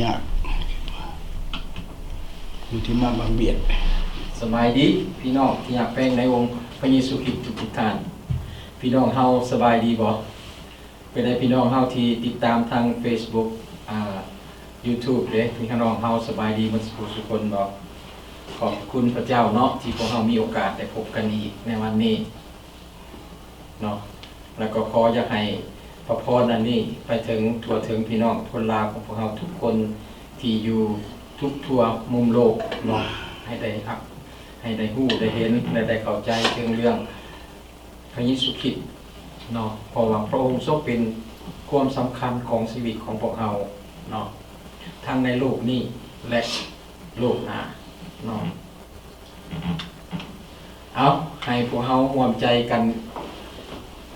ຍາກ ຜູ້ທີ່ມາບັງບຽດ. ສະບາຍດີພີ່ນ້ອງທີ່ຮັກແພງໃນອົງພະເຢຊູຄຣິດທຸກໆທ່ານ. ພີ່ນ້ອງເຮົາສະບາຍດີບໍ່? ເປັນໃດພີ່ນ້ອງເຮົາທີ່ຕິດຕາມທາງເຟສບຸກ ອາ ຢູທູບເດ້? ພີ່ນ້ອງເຮົາສະບາຍດີໝົດສູ່ຜູ້ສູ່ຄົນບໍ່? ຂອບຄຸນພະເຈົ້າເນາະ ທີ່ພວກເຮົາມີໂອກາດໄດ້ພົບກັນອີກໃນວັນນີ້ເນາະ. ແລ້ວກໍຂໍຢາກໃຫ້ພະພອນອັນນີ້ໄປເຖິງ ທົ່ວເຖິງພີ່ນ້ອງຄົນລາວຂອງພວກເຮົາທຸກຄົນ ທີ່ຢູ່ທຸກທົ່ວມຸມໂລກເນາະ ໃຫ້ໄດ້ຮັບ ໃຫ້ໄດ້ຮູ້ ໄດ້ເຫັນ ແລະ ໄດ້ເຂົ້າໃຈເຖິງເລື່ອງ ພະເຢຊູຄຣິດເນາະ ເພາະວ່າພະອົງຊົງເປັນຄວາມສຳຄັນຂອງຊີວິດຂອງພວກເຮົາເນາະ ທັງໃນໂລກນີ້ ແລະ ໂລກໜ້າເນາະ. ເອົາ ໃຫ້ພວກເຮົາຮ່ວມໃຈກັນ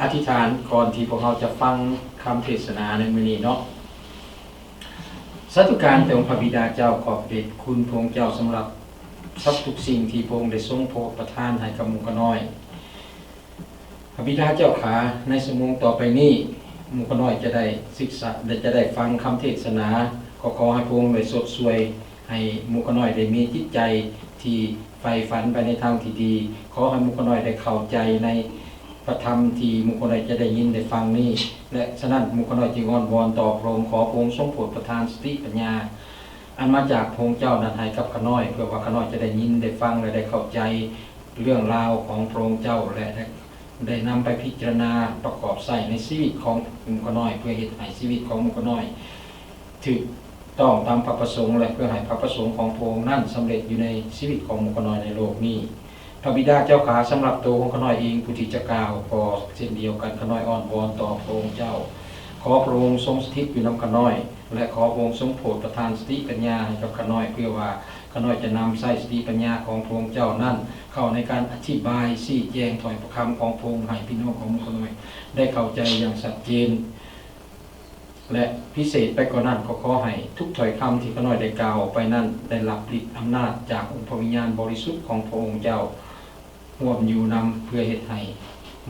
ອະທິຖານ ກ່ອນທີ່ພວກເຮົາຈະຟັງຄຳເທດສະໜາໃນມື້ນີ້ເນາະ. ສາທຸການແດ່ອົງພະບິດາເຈົ້າ, ຂອບພະເດດຄຸນພະອົງເຈົ້າສຳລັບ ສຳລັບທຸກສິ່ງທີ່ພະອົງໄດ້ຊົງໂປດປະທານໃຫ້ກັບໝູ່ຂ້ານ້ອຍ. ພະບິດາເຈົ້າຂາ, ໃນຊົ່ວໂມງຕໍ່ໄປນີ້ ໝູ່ຂ້ານ້ອຍຈະໄດ້ສຶກສາ ແລະ ຈະໄດ້ຟັງຄຳເທດສະໜາ. ກໍຂໍໃຫ້ພະອົງໄດ້ຊົດຊ່ວຍໃຫ້ໝູ່ຂ້ານ້ອຍໄດ້ມີຈິດໃຈທີ່ໃຝ່ຝັນໄປໃນທາງທີ່ດີ. ຂໍໃຫ້ໝູ່ຂ້ານ້ອຍໄດ້ເຂົ້າໃຈໃນພະທຳທີ່ໝູ່ຂ້ານ້ອຍຈະໄດ້ຍິນໄດ້ຟັງນີ້ ແລະ ສະນັ້ນໝູ່ຂ້ານ້ອຍຈຶ່ງອ້ອນວອນຕໍ່ພະອົງ, ຂໍພະອົງຊົງໂປດປະທານສະຕິປັນຍາ ອັນມາຈາກພະອົງເຈົ້ານັ້ນໃຫ້ກັບຂ້ານ້ອຍ, ເພື່ອວ່າຂ້ານ້ອຍຈະໄດ້ຍິນໄດ້ຟັງ ແລະ ໄດ້ເຂົ້າໃຈເລື່ອງລາວຂອງພະອົງເຈົ້າ ແລະ ໄດ້ນຳໄປພິຈາລະນາປະກອບໃຊ້ໃນຊີວິດຂອງໝູ່ຂ້ານ້ອຍ, ເພື່ອເຮັດໃຫ້ຊີວິດຂອງໝູ່ຂ້ານ້ອຍຖືກຕ້ອງຕາມພະປະສົງ ແລະ ເພື່ອໃຫ້ພະປະສົງຂອງພະອົງນັ້ນສຳເລັດຢູ່ໃນຊີວິດຂອງໝູ່ຂ້ານ້ອຍໃນໂລກນີ້. ພະບິດາເຈົ້າຂາ, ສຳລັບໂຕຂອງຂ້ານ້ອຍເອງຜູ້ທີ່ຈະກ່າວ ກໍເຊັ່ນດຽວກັນ, ຂ້ານ້ອຍອ້ອນວອນຕໍ່ພະອົງເຈົ້າ, ຂໍພະອົງຊົງສະຖິດຢູ່ນຳຂ້ານ້ອຍ ແລະ ຂໍພະອົງຊົງໂປດປະທານສະຕິປັນຍາໃຫ້ກັບຂ້ານ້ອຍ, ເພື່ອວ່າຂ້ານ້ອຍຈະນຳໃຊ້ສະຕິປັນຍາຂອງພະອົງເຈົ້ານັ້ນ ເຂົ້າໃນການອະທິບາຍຊີ້ແຈງຖ້ອຍພະຄຳຂອງພະອົງ ໃຫ້ພີ່ນ້ອງຂອງໝູ່ຂ້ານ້ອຍໄດ້ເຂົ້າໃຈຢ່າງຊັດເຈນ. ແລະ ພິເສດໄປກວ່ານັ້ນ, ກໍຂໍໃຫ້ທຸກຖ້ອຍຄຳທີ່ຂ້ານ້ອຍໄດ້ກ່າວອອກໄປນັ້ນ ໄດ້ຮັບລິດອຳນາດຈາກອົງພະວິນຍານບໍລິສຸດຂອງພະອົງເຈົ້າຮ່ວມຢູ່ນຳ, ເພື່ອເຮັດໃຫ້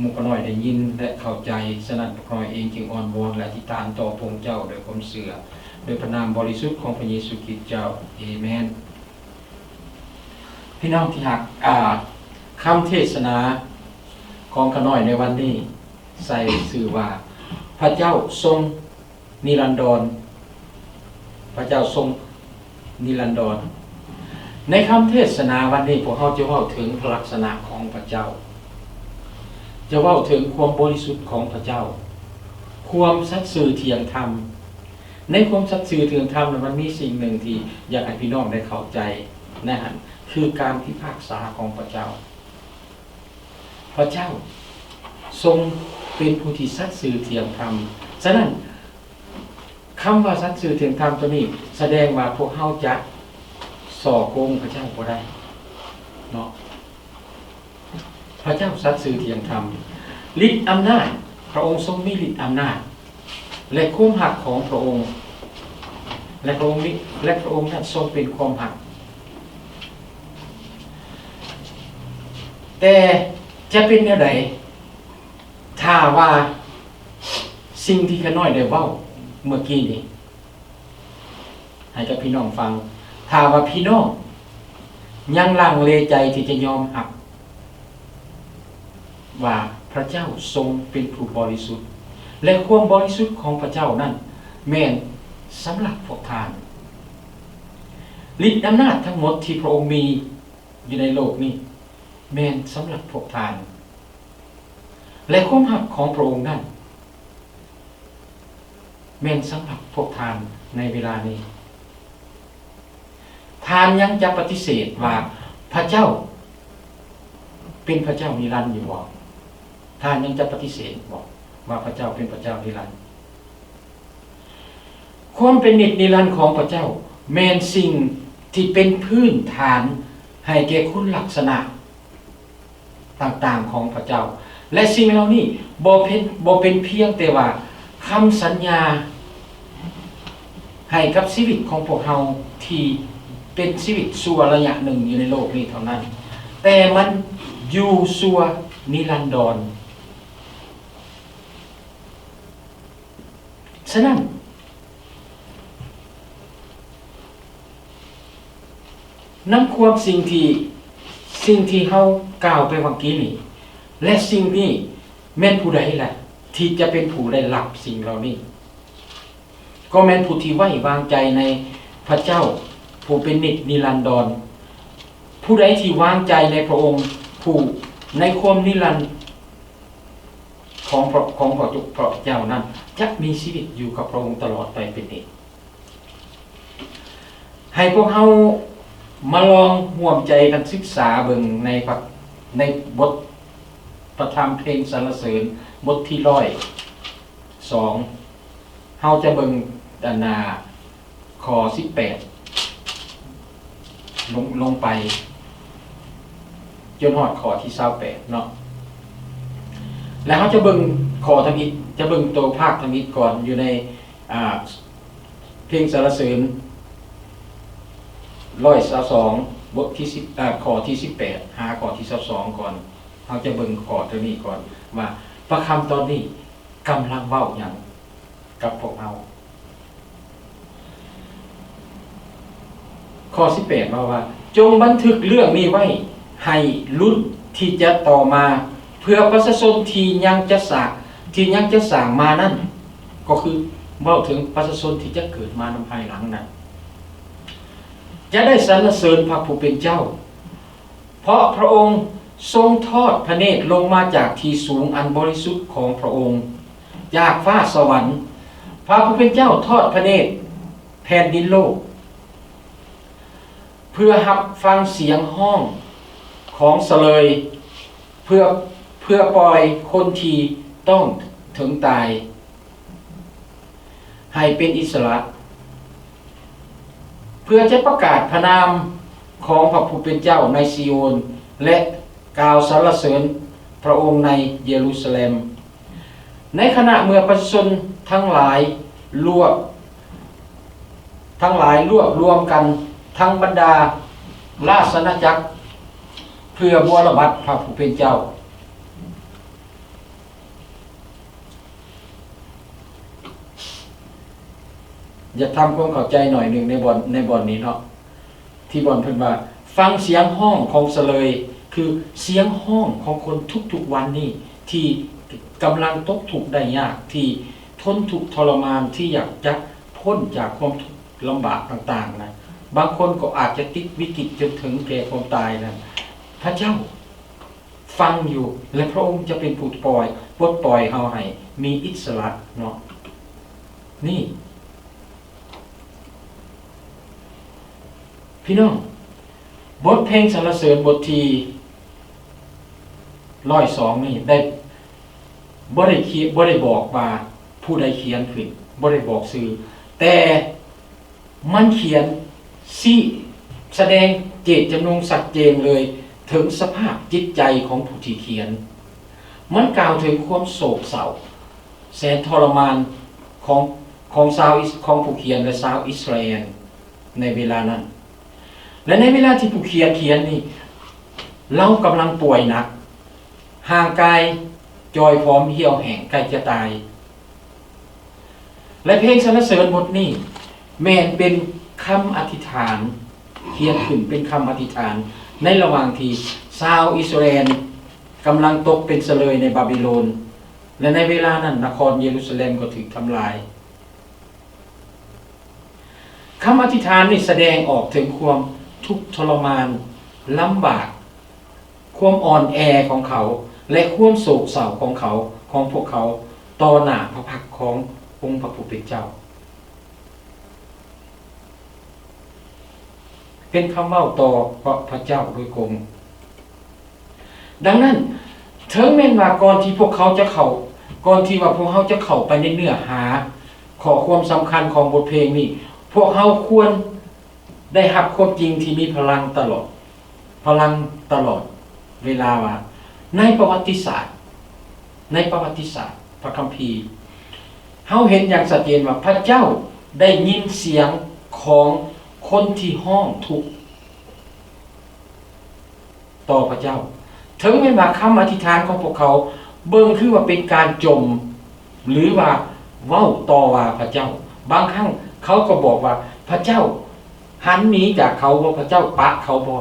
ໝູ່ຂ້ານ້ອຍໄດ້ຍິນ ແລະ ເຂົ້າໃຈ. ສະນັ້ນ ພວກຂ້ານ້ອຍເອງຈຶ່ງອ້ອນວອນ ແລະ ອະທິຖານຕໍ່ພະອົງເຈົ້າດ້ວຍຄວາມເຊື່ອ, ດ້ວຍພະນາມບໍລິສຸດຂອງພະເຢຊູຄຣິດເຈົ້າ. ເອເມນ. ພີ່ນ້ອງທີ່ຮັກ, ອາ, ຄຳເທດສະໜາຂອງຂ້ານ້ອຍໃນວັນນີ້ ໃສ່ຊື່ວ່າ ພະເຈົ້າຊົງນິລັນດອນ, ພະເຈົ້າຊົງນິລັນດອນ. ໃນຄຳເທດສະໜາວັນນີ້ ພວກເຮົາຈະເວົ້າເຖິງພະລັກສະນະຂອງພະເຈົ້າ, ຈະເວົ້າເຖິງຄວາມບໍລິສຸດຂອງພະເຈົ້າ, ຄວາມສັດຊື່ທ່ຽງທຳ. ໃນຄວາມສັດຊື່ທ່ຽງທຳນັ້ນ ມັນມີສິ່ງໜຶ່ງທີ່ຢາກໃຫ້ພີ່ນ້ອງໄດ້ເຂົ້າໃຈໃນຫັ້ນ, ຄືການພິພາກສາຂອງພະເຈົ້າ. ພະເຈົ້າຊົງເປັນຜູ້ທີ່ສັດຊື່ທ່ຽງທຳ. ສະນັ້ນ ຄຳວ່າສັດຊື່ທ່ຽງທຳໂຕນີ້ ສະແດງວ່າພວກເຮົາຈະສໍ້ໂກງພະເຈົ້າບໍ່ໄດ້ເນາະ. ພະເຈົ້າສັດຊື່ທ່ຽງທຳ, ລິດອຳນາດ, ພະອົງຊົງມີລິດອຳນາດ ແລະ ຄວາມຮັກຂອງພະອົງ ແລະ ພະອົງມີ ແລະ ພະອົງນັ້ນຊົງເປັນຄວາມຮັກ. ແຕ່ຈະເປັນແນວໃດ ຖ້າວ່າສິ່ງທີ່ຂ້ານ້ອຍໄດ້ເວົ້າເມື່ອກີ້ນີ້ ໃຫ້ກັບພີ່ນ້ອງຟັງ, ຖ້າວ່າພີ່ນ້ອງຍັງລັງເລໃຈທີ່ຈະຍອມຮັບວ່າພະເຈົ້າຊົງເປັນຜູ້ບໍລິສຸດ ແລະ ຄວາມບໍລິສຸດຂອງພະເຈົ້ານັ້ນແມ່ນສຳລັບພວກທ່ານ, ລິດອຳນາດທັງໝົດທີ່ພະອົງມີຢູ່ໃນໂລກນີ້ແມ່ນສຳລັບພວກທ່ານ. ແລະ ຄວາມຮັກຂອງພະອົງນັ້ນແມ່ນສຳລັບພວກທ່ານໃນເວລານີ້. ທ່ານຍັງຈະປະຕິເສດວ່າພະເຈົ້າເປັນພະເຈົ້ານິລັນຢູ່ບໍ່? ທ່ານຍັງຈະປະຕິເສດບໍ່ວ່າພະເຈົ້າເປັນພະເຈົ້ານິລັນ? ຄວາມເປັນນິດນິລັນຂອງພະເຈົ້າແມ່ນສິ່ງທີ່ເປັນພື້ນຖານໃຫ້ແກ່ຄຸນລັກສະນະ ຕ່າງໆຂອງພະເຈົ້າ ແລະ ສິ່ງເຫຼົ່ານີ້ບໍ່ເປັນ ບໍ່ເປັນພຽງແຕ່ວ່າຄຳສັນຍາໃຫ້ກັບຊີວິດຂອງພວກເຮົາທີ່ເປັນຊີວິດຊົ່ວໄລຍະໜຶ່ງຢູ່ໃນໂລກນີ້ເທົ່ານັ້ນ, ແຕ່ມັນຢູ່ຊົ່ວນິລັນດອນ. ສະນັ້ນ, ນຳຄວາມສິ່ງທີ່ ສິ່ງທີ່ເຮົາກ່າວໄປຫວ່າງກີ້ນີ້ ແລະ ສິ່ງນີ້ແມ່ນຜູ້ໃດລະທີ່ຈະເປັນຜູ້ໄດ້ຮັບສິ່ງເຫຼົ່ານີ້? ກໍແມ່ນຜູ້ທີ່ໄວ້ວາງໃຈໃນພະເຈົ້າຜູ້ເປັນນິດນິລັນດອນ. ຜູ້ໃດທີ່ວາງໃຈໃນພະອົງ ຜູ້ໃນຄວາມນິລັນຂອງພະ ຂອງພະ ພະເຈົ້ານັ້ນ ຈະມີຊີວິດຢູ່ກັບພະອົງຕະຫຼອດໄປເປັນນິດ. ໃຫ້ພວກເຮົາມາລອງຮ່ວມໃຈກັນສຶກສາເບິ່ງໃນພະ ໃນບົດພະທຳເພງສັນລະເສີນ ບົດທີຮ້ອຍສອງ ເຮົາຈະເບິ່ງ ອັນນ່າ ຂໍ້ສິບແປດ ລົງ ລົງໄປ ຈົນຮອດຂໍ້ທີຊາວແປດເນາະ ແລ້ວເຮົາຈະເບິ່ງຂໍ້ທຳອິດ ຈະເບິ່ງໂຕພາກທຳອິດກ່ອນ ຢູ່ໃນ ອ່າ ເພງສັນລະເສີນ ຮ້ອຍຊາວສອງ ບົດທີສິບ ເອີ ຂໍ້ທີສິບແປດ ຫາຂໍ້ທີຊາວສອງກ່ອນ. ເຮົາຈະເບິ່ງຂໍ້ໂຕນີ້ກ່ອນວ່າ ພະຄຳຕອນນີ້ກຳລັງເວົ້າຫຍັງກັບພວກເຮົາ. ຂໍ້ສິບແປດເວົ້າວ່າ ຈົ່ງບັນທຶກເລື່ອງນີ້ໄວ້ໃຫ້ລຸ້ນທີ່ຈະຕໍ່ມາ ເພື່ອປະຊາຊົນທີ່ຍັງຈະສ້າງ ທີ່ຍັງຈະສ້າງມານັ້ນ ກໍຄືເວົ້າເຖິງປະຊາຊົນທີ່ຈະເກີດມານຳພາຍຫຼັງນັ້ນ ຈະໄດ້ສັນລະເສີນພະຜູ້ເປັນເຈົ້າ. ເພາະພະອົງຊົງທອດພະເນດລົງມາຈາກທີ່ສູງອັນບໍລິສຸດຂອງພະອົງ, ຈາກຟ້າສະຫວັນ. ພະຜູ້ເປັນເຈົ້າທອດພະເນດແຜ່ນດິນໂລກ ເພື່ອຮັບຟັງສຽງຮ້ອງຂອງສະເລີຍ, ເພື່ອ ເພື່ອປ່ອຍຄົນທີ່ຕ້ອງເຖິງຕາຍໃຫ້ເປັນອິດສະຫຼະ, ເພື່ອຈະປະກາດພະນາມຂອງພະຜູ້ເປັນເຈົ້າໃນຊີໂອນ ແລະ ກ່າວສັນລະເສີນພະອົງໃນເຢຣູຊາແລັມ. ໃນຂະນະເມື່ອປະຊາຊົນທັງຫຼາຍລວບ ທັງຫຼາຍລວບລວມກັນທັງບັນດາລາຊະອານາຈັກ ເພື່ອບົວລະບັດພະຜູ້ເປັນເຈົ້າ. ຢາກທຳຄວາມເຂົ້າໃຈໜ້ອຍໜຶ່ງໃນບ່ອນ ໃນບ່ອນນີ້ເນາະ ທີ່ບ່ອນເພິ່ນວ່າ ຟັງສຽງຮ້ອງຂອງສະເລີຍ ຄືສຽງຮ້ອງຂອງຄົນທຸກໆວັນນີ້ ທີ່ກຳລັງຕົກທຸກໄດ້ຍາກ ທີ່ທົນທຸກທໍລະມານ ທີ່ຢາກຈະພົ້ນຈາກຄວາມທຸກລຳບາກຕ່າງໆນະ. ບາງຄົນກໍອາດຈະຕິດວິກິດຈົນເຖິງແກ່ຄວາມຕາຍນັ້ນ. ພະເຈົ້າຟັງຢູ່ ແລະ ພະອົງຈະເປັນຜູ້ປ່ອຍ ປົດປ່ອຍເຮົາໃຫ້ມີອິດສະຫຼະເນາະ. ນີ້ ພີ່ນ້ອງ, ບົດເພງສັນລະເສີນບົດທີຮ້ອຍສອງນີ້ໄດ້ ບໍ່ໄດ້ຂຽນ ບໍ່ໄດ້ບອກວ່າຜູ້ໃດຂຽນຂຶ້ນ, ບໍ່ໄດ້ບອກຊື່, ແຕ່ມັນຂຽນຊີ້ສະແດງເຈດຈຳນົງຊັດເຈນເລີຍເຖິງສະພາບຈິດໃຈຂອງຜູ້ທີ່ຂຽນ. ມັນກ່າວເຖິງຄວາມໂສກເສົ້າ ແສນທໍລະມານຂອງ ຂອງຊາວອິສ ຂອງຜູ້ຂຽນ ແລະ ຊາວອິດສະຣາແອນໃນເວລານັ້ນ ແລະ ໃນເວລາທີ່ຜູ້ຂຽນຂຽນນີ້ ລາວກຳລັງປ່ວຍໜັກ, ຮ່າງກາຍຈ່ອຍຜອມ, ຫ່ຽວແຫ້ງ, ໃກ້ຈະຕາຍ. ແລະ ເພງສັນລະເສີນບົດນີ້ແມ່ນເປັນຄຳອະທິຖານ, ຂຽນຂຶ້ນເປັນຄຳອະທິຖານ ໃນລະຫວ່າງທີ່ຊາວອິດສະຣາແອນກຳລັງຕົກເປັນສະເລີຍໃນບາບິໂລນ. ແລະ ໃນເວລານັ້ນນະຄອນເຢຣູຊາແລັມກໍຖືກທຳລາຍ. ຄຳອະທິຖານນີ້ສະແດງອອກເຖິງຄວາມທຸກທໍລະມານ, ລຳບາກ, ຄວາມອ່ອນແອຂອງເຂົາ ແລະ ຄວາມໂສກເສົ້າຂອງເຂົາ, ຂອງພວກເຂົາ ຕໍ່ໜ້າພະພັກຂອງອົງພະຜູ້ເປັນເຈົ້າ. ເປັນຄຳເວົ້າຕໍ່ພະ ພະເຈົ້າໂດຍກົງ. ດັ່ງນັ້ນ, ເຖິງແມ່ນວ່າກ່ອນທີ່ພວກເຂົາຈະເຂົ້າ, ກ່ອນທີ່ວ່າພວກເຮົາຈະເຂົ້າໄປໃນເນື້ອຫາຂໍ້ຄວາມສຳຄັນຂອງບົດເພງນີ້, ພວກເຮົາຄວນໄດ້ຮັບຄວາມຈິງທີ່ມີພະລັງຕະຫຼອດ, ພະລັງຕະຫຼອດເວລາວ່າ ໃນປະຫວັດຕິສາດ, ໃນປະຫວັດຕິສາດພະຄຳພີ, ເຮົາເຫັນຢ່າງຊັດເຈນວ່າພະເຈົ້າໄດ້ຍິນສຽງຂອງຄົນທີ່ຮ້ອງທຸກຕໍ່ພະເຈົ້າ. ເຖິງແມ່ນວ່າຄຳອະທິຖານຂອງພວກເຂົາເບິ່ງຄືວ່າເປັນການຈົ່ມ ຫຼືວ່າເວົ້າຕໍ່ວ່າພະເຈົ້າ, ບາງຄັ້ງເຂົາກໍບອກວ່າ ພະເຈົ້າ ຫັນໜີຈາກເຂົາບໍ່? ພະເຈົ້າປະເຂົາບໍ່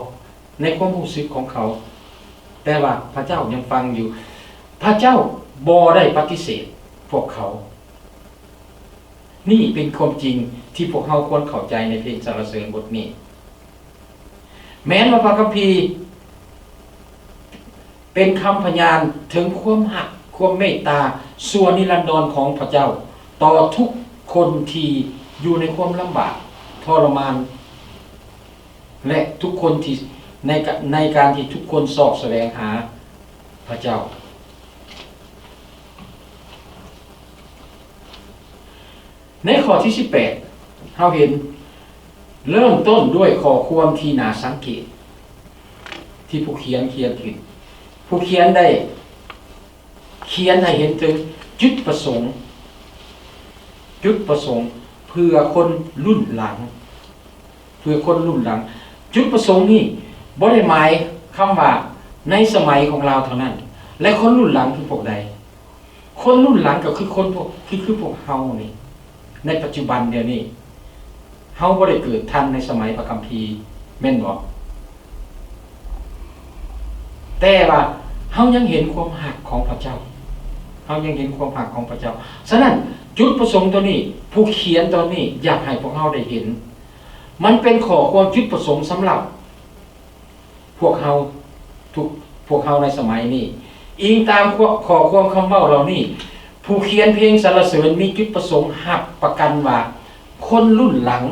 ໃນຄວາມຮູ້ສຶກຂອງເຂົາ? ແຕ່ວ່າພະເຈົ້າຍັງຟັງຢູ່. ພະເຈົ້າບໍ່ໄດ້ປະຕິເສດພວກເຂົາ. ນີ້ເປັນຄວາມຈິງທີ່ພວກເຮົາຄວນເຂົ້າໃຈໃນເພງສັນລະເສີນບົດນີ້. ແມ່ນວ່າພະຄຳພີ ເປັນຄຳພະຍານເຖິງຄວາມຮັກ, ຄວາມເມດຕາຊົ່ວນິລັນດອນຂອງພະເຈົ້າ ຕໍ່ທຸກຄົນທີ່ຢູ່ໃນຄວາມລຳບາກທໍລະມານ ແລະ ທຸກຄົນທີ່ ໃນກະ ໃນການທີ່ທຸກຄົນຊອກສະແຫວງຫາພະເຈົ້າ. ໃນຂໍ້ທີສິບແປດ ເຮົາເຫັນເລີ່ມຕົ້ນດ້ວຍຂໍ້ຄວາມທີ່ໜ້າສັງເກດ ທີ່ຜູ້ຂຽນຂຽນຂຶ້ນ. ຜູ້ຂຽນໄດ້ຂຽນໃຫ້ເຫັນເຖິງຈຸດປະສົງ, ຈຸດປະສົງເພື່ອຄົນລຸ້ນຫຼັງ. ເພື່ອຄົນລຸ້ນຫຼັງ. ຈຸດປະສົງນີ້ບໍ່ໄດ້ໝາຍຄວາມວ່າໃນສະໄໝຂອງລາວເທົ່ານັ້ນ ແລະ ຄົນລຸ້ນຫຼັງຄືພວກໃດ? ຄົນລຸ້ນຫຼັງກໍຄືຄົນພວກ ຄື ຄືພວກເຮົານີ້ ໃນປັດຈຸບັນດຽວນີ້. ເຮົາບໍ່ໄດ້ເກີດທັນໃນສະໄໝພະຄຳພີ ແມ່ນບໍ່? ແຕ່ວ່າເຮົາຍັງເຫັນຄວາມຮັກຂອງພະເຈົ້າ, ເຮົາຍັງເຫັນຄວາມຮັກຂອງພະເຈົ້າ. ສະນັ້ນ ຈຸດປະສົງຕົວນີ້ ຜູ້ຂຽນຕົວນີ້ຢາກໃຫ້ພວກເຮົາໄດ້ເຫັນ ມັນເປັນຂໍ້ຄວາມຈຸດປະສົງສຳລັບພວກເຮົາທຸກ ພວກເຮົາໃນສະໄໝນີ້. ອີງຕາມຂໍ້ຄວາມຄຳເວົ້າເຫຼົ່ານີ້ ຜູ້ຂຽນເພງສັນລະເສີນມີຈຸດປະສົງຮັບປະກັນວ່າ ຄົນລຸ້ນຫຼັງ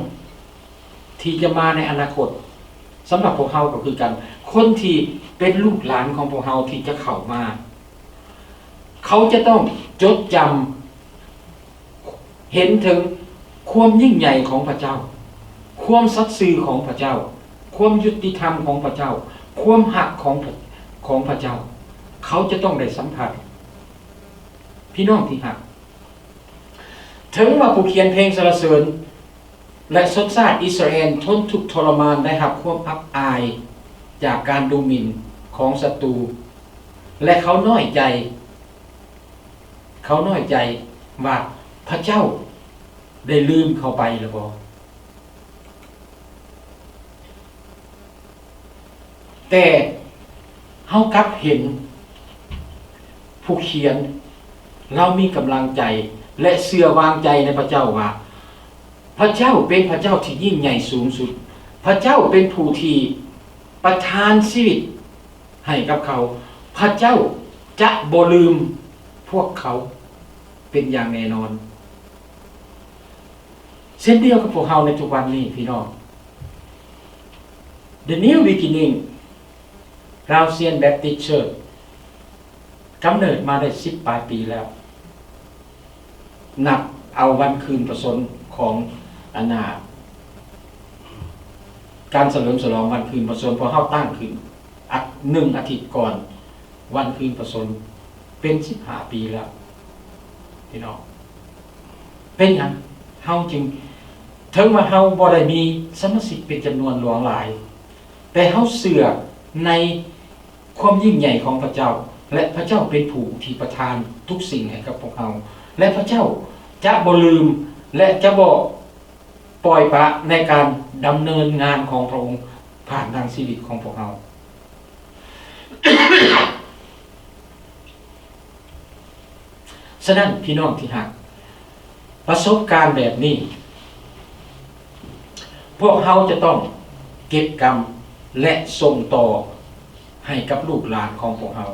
ທີ່ຈະມາໃນອະນາຄົດ ສຳລັບພວກເຮົາກໍຄືກັນ, ຄົນທີ່ເປັນລູກຫຼານຂອງພວກເຮົາທີ່ຈະເຂົ້າມາ ເຂົາຈະຕ້ອງຈົດຈຳ ເຫັນເຖິງຄວາມຍິ່ງໃຫຍ່ຂອງພະເຈົ້າ, ຄວາມສັດຊື່ຂອງພະເຈົ້າ, ຄວາມຍຸຕິທຳຂອງພະເຈົ້າ, ຄວາມຮັກຂອງ ຂອງພະເຈົ້າ, ເຂົາຈະຕ້ອງໄດ້ສຳຜັດ. ພີ່ນ້ອງທີ່ຮັກ, ເຖິງວ່າຜູ້ຂຽນເພງສັນລະເສີນ ແລະ ຊົນຊາດອິດສະຣາເອນທົນທຸກທໍລະມານ, ໄດ້ຮັບຄວາມອັບອາຍຈາກການດູໝິ່ນຂອງສັດຕູ, ແລະ ເຂົານ້ອຍໃຈ, ເຂົານ້ອຍໃຈວ່າພະເຈົ້າໄດ້ລືມເຂົາໄປແລ້ວບໍ? ແຕ່ເຮົາກັບເຫັນຜູ້ຂຽນລາວມີກຳລັງໃຈ ແລະ ເຊື່ອວາງໃຈໃນພະເຈົ້າວ່າ ພະເຈົ້າເປັນພະເຈົ້າທີ່ຍິ່ງໃຫຍ່ສູງສຸດ, ພະເຈົ້າເປັນຜູ້ທີ່ປະທານຊີວິດໃຫ້ກັບເຂົາ, ພະເຈົ້າຈະບໍ່ລືມພວກເຂົາເປັນຢ່າງແນ່ນອນ. ເຊັ່ນດຽວກັບພວກເຮົາໃນທຸກວັນນີ້ ພີ່ນ້ອງ, The New Beginning Laotian Baptist Church ກຳເນີດມາໄດ້ສິບປາຍປີແລ້ວ, ນັບເອົາວັນຄືນພະຊົນຂອງ ອັນນ່າ ການສະເຫຼີມສະຫຼອງວັນຄືນພະຊົນ, ເພາະເຮົາຕັ້ງຂຶ້ນ ອາ ໜຶ່ງອາທິດກ່ອນ ວັນຄືນພະຊົນ ເປັນສິບຫ້າປີແລ້ວ ພີ່ນ້ອງ. ເປັນຫຍັງເຮົາຈຶ່ງ ເຖິງວ່າເຮົາບໍ່ໄດ້ມີສະມາຊິກເປັນຈຳນວນຫຼວງຫຼາຍ, ແຕ່ເຮົາເຊື່ອໃນຄວາມຍິ່ງໃຫຍ່ຂອງພະເຈົ້າ ແລະ ພະເຈົ້າເປັນຜູ້ທີ່ປະທານທຸກສິ່ງໃຫ້ກັບພວກເຮົາ, ແລະ ພະເຈົ້າຈະບໍ່ລືມ ແລະ ຈະບໍ່ປ່ອຍປະໃນການດຳເນີນງານຂອງພະອົງຜ່ານທາງຊີວິດຂອງພວກເຮົາ. ສະນັ້ນ ພີ່ນ້ອງທີ່ຮັກ, ປະສົບການແບບນີ້ ພວກເຮົາຈະຕ້ອງເກັບກຳ ແລະ ສົ່ງຕໍ່ໃຫ້ກັບລູກຫຼານຂອງພວກເຮົາ.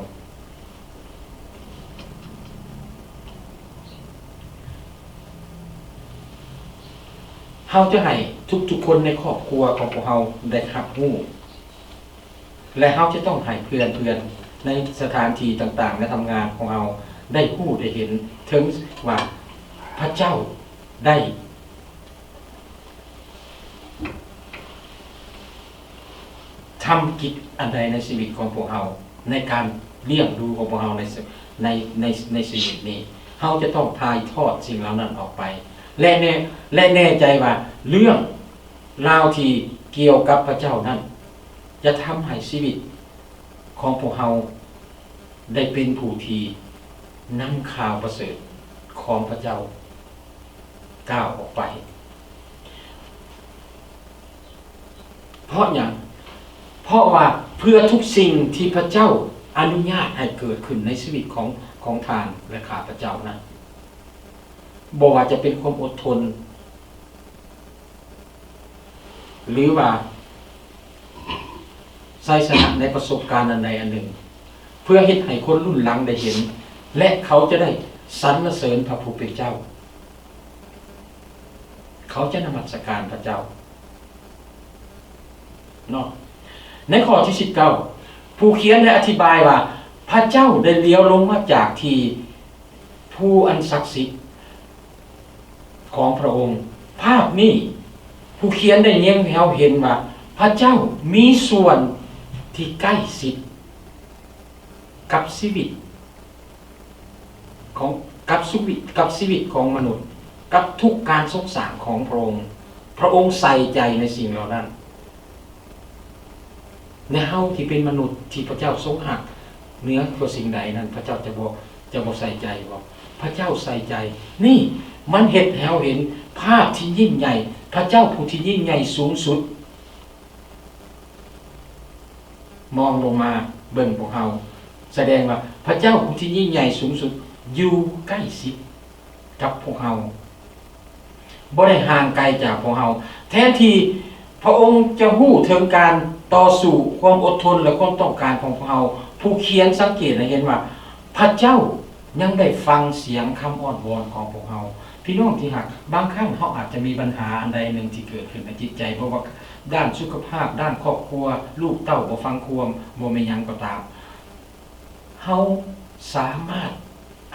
ເຮົາຈະໃຫ້ທຸກໆຄົນໃນຄອບຄົວຂອງພວກເຮົາໄດ້ຮັບຮູ້ ແລະ ເຮົາຈະຕ້ອງໃຫ້ເພື່ອນໆໃນສະຖານທີ່ຕ່າງໆ ໃນທຳງານຂອງເຮົາໄດ້ຮູ້ໄດ້ເຫັນເຖິງວ່າພະເຈົ້າໄດ້ທຳກິດອັນໃດໃນຊີວິດຂອງພວກເຮົາ, ໃນການລ້ຽງດູຂອງພວກເຮົາໃນ ໃນ ໃນ ໃນຊີວິດນີ້. ເຮົາຈະຕ້ອງຖ່າຍທອດສິ່ງເຫຼົ່ານັ້ນອອກໄປ ແລະ ແນ່ ແລະ ແນ່ໃຈວ່າເລື່ອງ ລາວທີ່ກ່ຽວກັບພະເຈົ້ານັ້ນ ຈະທຳໃຫ້ຊີວິດຂອງພວກເຮົາໄດ້ເປັນຜູ້ທີ່ນຳຂ່າວປະເສີດຂອງພະເຈົ້າກ້າວອອກໄປ. ເພາະຫຍັງ? ເພາະວ່າເພື່ອທຸກສິ່ງທີ່ພະເຈົ້າອະນຸຍາດໃຫ້ເກີດຂຶ້ນໃນຊີວິດຂອງ ຂອງທ່ານ ແລະ ຂ້າພະເຈົ້ານັ້ນ, ບໍ່ວ່າຈະເປັນຄວາມອົດທົນ ຫຼືວ່າໄຊຊະນະໃນປະສົບການອັນໃດອັນໜຶ່ງ, ເພື່ອເຮັດໃຫ້ຄົນລຸ້ນຫຼັງໄດ້ເຫັນ ແລະ ເຂົາຈະໄດ້ສັນລະເສີນພະຜູ້ເປັນເຈົ້າ, ເຂົາຈະນະມັດສະການພະເຈົ້າ. ເນາະ ໃນຂໍ້ທີສິບເກົ້າ ຜູ້ຂຽນໄດ້ອະທິບາຍວ່າ ພະເຈົ້າໄດ້ຫຼຽວລົງມາຈາກທີ່ຜູ້ອັນສັກສິດຂອງພະອົງ. ພາບນີ້ ຜູ້ຂຽນໄດ້ແຍງໃຫ້ເຮົາເຫັນວ່າ ພະເຈົ້າມີສ່ວນທີ່ໃກ້ຊິດກັບຊີວິດ ຂອງ ກັບຊີວິດ ກັບຊີວິດຂອງມະນຸດ, ກັບທຸກການຊົງສ້າງຂອງພະອົງ. ພະອົງໃສ່ໃຈໃນສິ່ງເຫຼົ່ານັ້ນ. ແລະ ເຮົາທີ່ເປັນມະນຸດທີ່ພະເຈົ້າຊົງຮັກເໜືອກວ່າສິ່ງໃດນັ້ນ ພະເຈົ້າຈະບໍ່ ຈະບໍ່ໃສ່ໃຈບໍ? ພະເຈົ້າໃສ່ໃຈ. ນີ້ມັນເຮັດໃຫ້ເຮົາເຫັນພາບທີ່ຍິ່ງໃຫຍ່, ພະເຈົ້າຜູ້ທີ່ຍິ່ງໃຫຍ່ສູງສຸດ ມອງລົງມາເບິ່ງພວກເຮົາ, ສະແດງວ່າພະເຈົ້າຜູ້ທີ່ຍິ່ງໃຫຍ່ສູງສຸດຢູ່ໃກ້ຊິດກັບພວກເຮົາ, ບໍ່ໄດ້ຫ່າງໄກຈາກພວກເຮົາ. ແທນທີ່ພະອົງຈະຮູ້ເຖິງການຕໍ່ສູ້, ຄວາມອົດທົນ ແລະ ຄວາມຕ້ອງການຂອງພວກເຮົາ, ຜູ້ຂຽນສັງເກດ ແລະ ເຫັນວ່າພະເຈົ້າຍັງໄດ້ຟັງສຽງຄຳອ້ອນວອນຂອງພວກເຮົາ. ພີ່ນ້ອງທີ່ຮັກ, ບາງຄັ້ງເຮົາອາດຈະມີບັນຫາອັນໃດອັນໜຶ່ງທີ່ເກີດຂຶ້ນໃນຈິດໃຈ, ບໍ່ວ່າ ດ້ານສຸຂະພາບ, ດ້ານຄອບຄົວ, ລູກເຕົ້າບໍ່ຟັງຄວາມ, ບໍ່ແມ່ນຫຍັງກໍຕາມ, ເຮົາສາມາດ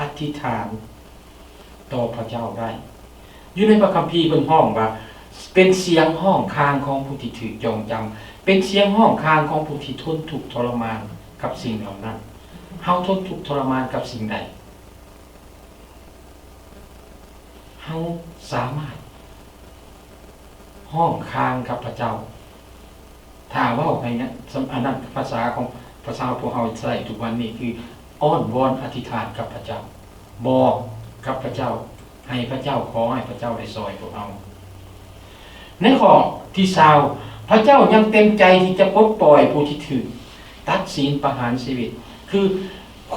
ອະທິຖານຕໍ່ພະເຈົ້າໄດ້. ຢູ່ໃນພະຄຳພີເພິ່ນຮ້ອງວ່າ ເປັນສຽງຮ້ອງຄາງຂອງຜູ້ທີ່ຖືກຈອງຈຳ, ເປັນສຽງຮ້ອງຄາງຂອງຜູ້ທີ່ທົນທຸກທໍລະມານກັບສິ່ງເຫຼົ່ານັ້ນ. ເຮົາທົນທຸກທໍລະມານກັບສິ່ງໃດ? ເຮົາສາມາດຮ້ອງຄາງກັບພະເຈົ້າ. ຖ້າເວົ້າໃຫ້ ອັນນັ້ນ ພາສາຂອງ ພາສາພວກເຮົາໃຊ້ທຸກວັນນີ້ ຄືອ້ອນວອນອະທິຖານກັບພະເຈົ້າ, ບອກກັບພະເຈົ້າ, ໃຫ້ພະເຈົ້າ, ຂໍໃຫ້ພະເຈົ້າໄດ້ຊ່ອຍພວກເຮົາ. ໃນຂໍ້ທີຊາວ ພະເຈົ້າຍັງເຕັມໃຈທີ່ຈະປົດປ່ອຍຜູ້ທີ່ຖືກຕັດສິນປະຫານຊີວິດ, ຄື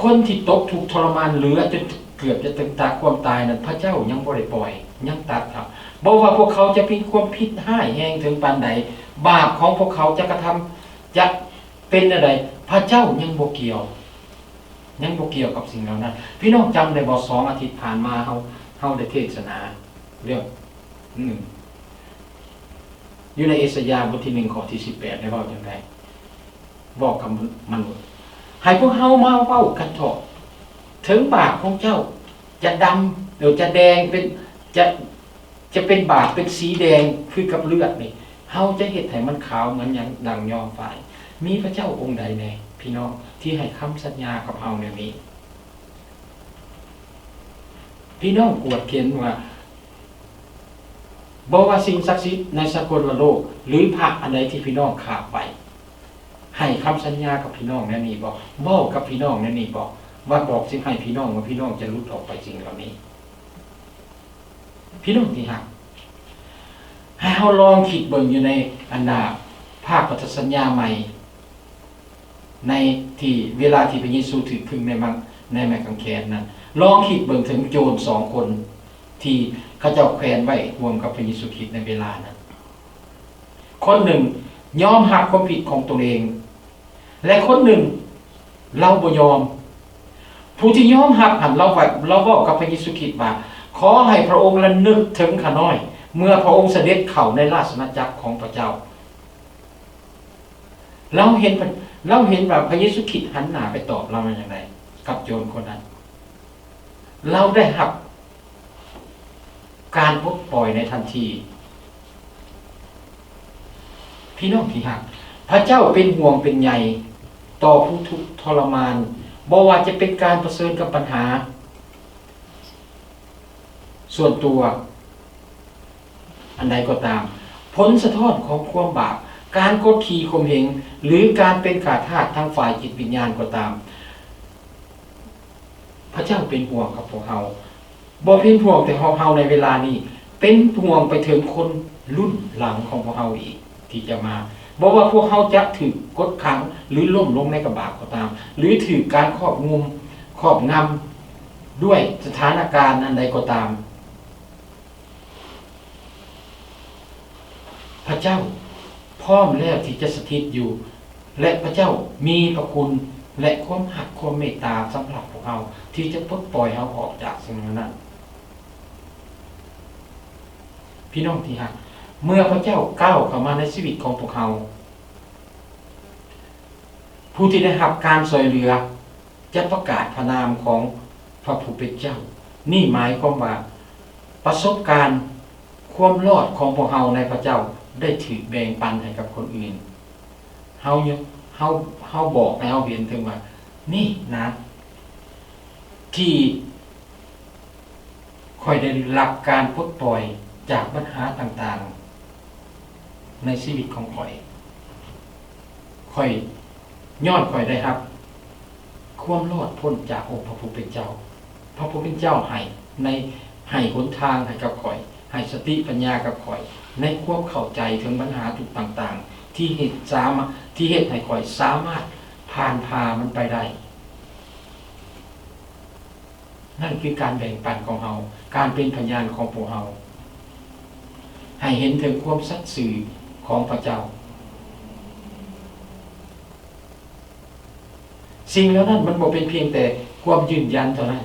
ຄົນທີ່ຕົກທຸກທໍລະມານເຫຼືອຈົນເກືອບຈະເຖິງຕາຄວາມຕາຍນັ້ນ ພະເຈົ້າຍັງບໍ່ໄດ້ປ່ອຍ, ຍັງຕັດເອົາ. ບໍ່ວ່າພວກເຂົາຈະມີຄວາມຜິດຮ້າຍແຮງເຖິງປານໃດ, ບາບຂອງພວກເຂົາຈະກະທຳ ຈະເປັນແນວໃດ, ພະເຈົ້າຍັງບໍ່ກ່ຽວ, ຍັງບໍ່ກ່ຽວກັບສິ່ງເຫຼົ່ານັ້ນ. ພີ່ນ້ອງຈຳໄດ້ບໍ່? ສອງອາທິດຜ່ານມາເຮົາ, ເຮົາໄດ້ເທດສະໜາເລື່ອງໜຶ່ງ ຢູ່ໃນເອສາຍາບົດທີໜຶ່ງ ຂໍ້ທີສິບແປດ ໄດ້ເວົ້າຈັ່ງໃດ? ເວົ້າກັບມະນຸດ, ໃຫ້ພວກເຮົາມາເວົ້າກັນເຖາະ, ເຖິງບາບຂອງເຈົ້າຈະດຳ ຫຼື ຈະແດງເປັນ ຈະ ຈະເປັນບາບເປັນສີແດງຄືກັບເລືອດນີ້, ເຮົາຈະເຮັດໃຫ້ມັນຂາວເໝືອນຫຍັງ ດັ່ງຍ້ອມຝ້າຍ. ມີພະເຈົ້າອົງໃດແດ່ ພີ່ນ້ອງ ທີ່ໃຫ້ຄຳສັນຍາກັບເຮົາແນວນີ້? ພີ່ນ້ອງກວດເຫັນວ່າ ບໍ່ວ່າສິ່ງສັກສິດໃນສາກົນລະໂລກ ຫຼື ພະອັນໃດທີ່ພີ່ນ້ອງຂາບໄປ ໃຫ້ຄຳສັນຍາກັບພີ່ນ້ອງແນວນີ້ບໍ່? ເວົ້າກັບພີ່ນ້ອງແນວນີ້ບໍ່? ວ່າບອກຊິໃຫ້ພີ່ນ້ອງວ່າພີ່ນ້ອງຈະຫຼຸດອອກໄປສິ່ງເຫຼົ່ານີ້? ພີ່ນ້ອງທີ່ຮັກ, ໃຫ້ເຮົາລອງຄິດເບິ່ງຢູ່ໃນ ອັນນ່າ ພາກພັນທະສັນຍາໃໝ່ ໃນທີ່ເວລາທີ່ພະເຢຊູຖືກຂຶງໃນໄມ້ ໃນໄມ້ກາງແຂນນັ້ນ, ລອງຄິດເບິ່ງເຖິງໂຈນສອງຄົນທີ່ເຂົາເຈົ້າແຂວນໄວ້ຮ່ວມກັບພະເຢຊູຄຣິດໃນເວລານັ້ນ. ຄົນໜຶ່ງຍອມຮັບຄວາມຜິດຂອງຕົນເອງ ແລະ ຄົນໜຶ່ງລາວບໍ່ຍອມ. ຜູ້ທີ່ຍອມຮັບຫັ້ນ ລາວວ່າ ລາວເວົ້າກັບພະເຢຊູຄຣິດວ່າ ຂໍໃຫ້ພະອົງລະນຶກເຖິງຂ້ານ້ອຍ ເມື່ອພະອົງສະເດັດເຂົ້າໃນລາຊະອານາຈັກຂອງພະເຈົ້າ. ລາວເຫັນ ລາວເຫັນວ່າພະເຢຊູຄຣິດຫັນໜ້າໄປຕອບລາວວ່າຈັ່ງໃດກັບໂຈນຄົນນັ້ນ. ລາວໄດ້ຮັບການປົດປ່ອຍໃນທັນທີ. ພີ່ນ້ອງທີ່ຮັກ, ພະເຈົ້າເປັນຫ່ວງເປັນໃຍຕໍ່ຜູ້ທຸກທໍລະມານ, ບໍ່ວ່າຈະເປັນການປະເຊີນກັບບັນຫາສ່ວນຕົວ ອັນໃດກໍຕາມ, ຜົນສະທ້ອນຂອງຄວາມບາບ, ການກົດຂີ່ຂົ່ມເຫງ ຫຼື ການເປັນຂ້າທາດທາງຝ່າຍຈິດວິນຍານກໍຕາມ, ພະເຈົ້າເປັນຫ່ວງກັບພວກເຮົາ. ບໍ່ເປັນຫ່ວງແຕ່ພວກເຮົາໃນເວລານີ້, ເປັນຫ່ວງໄປເຖິງຄົນລຸ້ນຫຼັງຂອງພວກເຮົາອີກ ທີ່ຈະມາ. ບໍ່ວ່າພວກເຮົາຈະຖືກກົດຂັງ ຫຼື ລົ້ມລົງໃນກະບາກກໍຕາມ ຫຼື ຖືກການຄອບງຳ ຄອບງຳດ້ວຍສະຖານະການອັນໃດກໍຕາມ, ພະເຈົ້າພ້ອມແລ້ວທີ່ຈະສະຖິດຢູ່ ແລະ ພະເຈົ້າມີພະຄຸນ ແລະ ຄວາມຮັກຄວາມເມດຕາສຳລັບພວກເຮົາ ທີ່ຈະປົດປ່ອຍເຮົາອອກຈາກສິ່ງເຫຼົ່ານັ້ນ. ພີ່ນ້ອງທີ່ຮັກ, ເມື່ອພະເຈົ້າກ້າວເຂົ້າມາໃນຊີວິດຂອງພວກເຮົາ, ຜູ້ທີ່ໄດ້ຮັບການຊ່ວຍເຫຼືອຈະປະກາດພະນາມຂອງພະຜູ້ເປັນເຈົ້າ. ນີ້ໝາຍຄວາມວ່າ ປະສົບການຄວາມລອດຂອງພວກເຮົາໃນພະເຈົ້າໄດ້ຖືກແບ່ງປັນໃຫ້ກັບຄົນອື່ນ. ເຮົາ ເຮົາ ເຮົາບອກໃຫ້ເຮົາເຫັນເຖິງວ່າ ນີ້ນະ ທີ່ ຂ້ອຍໄດ້ຮັບການປົດປ່ອຍຈາກບັນຫາຕ່າງໆໃນຊີວິດຂອງຂ້ອຍ. ຂ້ອຍ ຍ້ອນຂ້ອຍໄດ້ຮັບຄວາມລອດພົ້ນຈາກອົງພະຜູ້ເປັນເຈົ້າ. ພະຜູ້ເປັນເຈົ້າໃຫ້ໃນ ໃຫ້ຫົນທາງໃຫ້ກັບຂ້ອຍ, ໃຫ້ສະຕິປັນຍາກັບຂ້ອຍ ໃນຄວາມເຂົ້າໃຈເຖິງບັນຫາທຸກຕ່າງໆ ທີ່ເຮັດສາມາດ ທີ່ເຮັດໃຫ້ຂ້ອຍສາມາດຜ່ານຜ່າມັນໄປໄດ້. ນັ້ນຄືການແບ່ງປັນຂອງເຮົາ, ການເປັນພະຍານຂອງພວກເຮົາ ໃຫ້ເຫັນເຖິງຄວາມສັດຊື່ຂອງພະເຈົ້າ. ສິ່ງເຫຼົ່ານັ້ນມັນບໍ່ເປັນພຽງແຕ່ຄວາມຢືນຢັນເທົ່ານັ້ນ,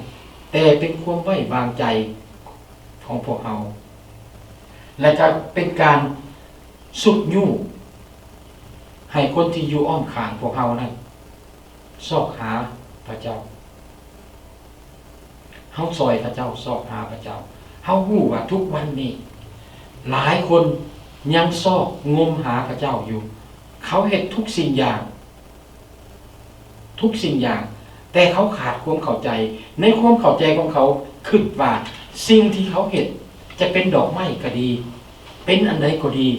ແຕ່ເປັນຄວາມໄວ້ວາງໃຈຂອງພວກເຮົາ ແລະ ກະເປັນການຊຸກຍູ້ໃຫ້ຄົນທີ່ຢູ່ອ້ອມຂ້າງພວກເຮົານັ້ນ ຊອກຫາພະເຈົ້າ. ເຮົາຊ່ອຍເຂົາເຈົ້າຊອກຫາພະເຈົ້າ. ເຮົາຮູ້ວ່າທຸກວັນນີ້ ຫຼາຍຄົນຍັງຊອກງົມຫາພະເຈົ້າຢູ່. ເຂົາເຮັດທຸກສິ່ງຢ່າງ, ທຸກສິ່ງຢ່າງ, ແຕ່ເຂົາຂາດຄວາມເຂົ້າໃຈ. ໃນຄວາມເຂົ້າໃຈຂອງເຂົາ ຄິດວ່າສິ່ງທີ່ເຂົາເຮັດ ຈະເປັນດອກໄມ້ກໍດີ, ເປັນອັນໃດກໍດີ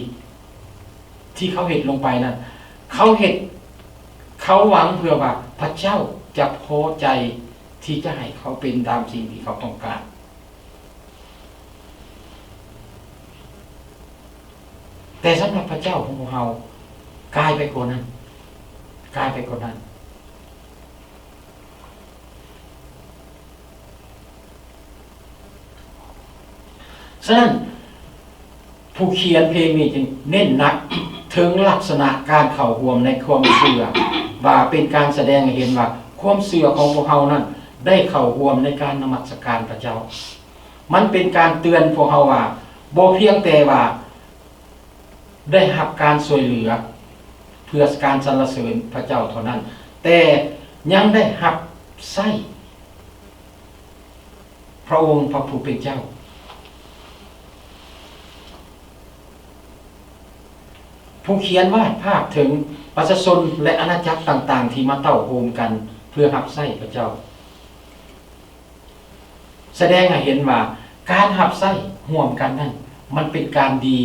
ທີ່ເຂົາເຮັດລົງໄປນັ້ນ ເຂົາເຮັດ ເຂົາຫວັງເພື່ອວ່າພະເຈົ້າຈະພໍໃຈທີ່ຈະໃຫ້ເຂົາເປັນຕາມສິ່ງທີ່ເຂົາຕ້ອງການ. ແຕ່ສຳລັບພະເຈົ້າຂອງພວກເຮົາ ກາຍໄປກວ່ານັ້ນ, ກາຍໄປກວ່ານັ້ນ. ສະນັ້ນ ຜູ້ຂຽນເພງນີ້ຈຶ່ງເນັ້ນໜັກເຖິງລັກສະນະການເຂົ້າຮ່ວມໃນຄວາມເຊື່ອ ວ່າເປັນການສະແດງໃຫ້ເຫັນວ່າຄວາມເຊື່ອຂອງພວກເຮົານັ້ນໄດ້ເຂົ້າຮ່ວມໃນການນະມັດສະການພະເຈົ້າ. ມັນເປັນການເຕືອນພວກເຮົາວ່າ ບໍ່ພຽງແຕ່ວ່າ ໄດ້ຮັບການຊ່ວຍເຫຼືອເພື່ອການສັນລະເສີນພະເຈົ້າເທົ່ານັ້ນ, ແຕ່ຍັງໄດ້ຮັບໃຊ້ພະອົງພະຜູ້ເປັນເຈົ້າ. ຜູ້ຂຽນວາດພາບເຖິງປະຊາຊົນ ແລະ ອານາຈັກຕ່າງໆ ທີ່ມາເຕົ້າໂຮມກັນເພື່ອຮັບໃຊ້ພະເຈົ້າ. ສະແດງໃຫ້ເຫັນວ່າການຮັບໃຊ້ຮ່ວມກັນນັ້ນ ມັນເປັນການດີ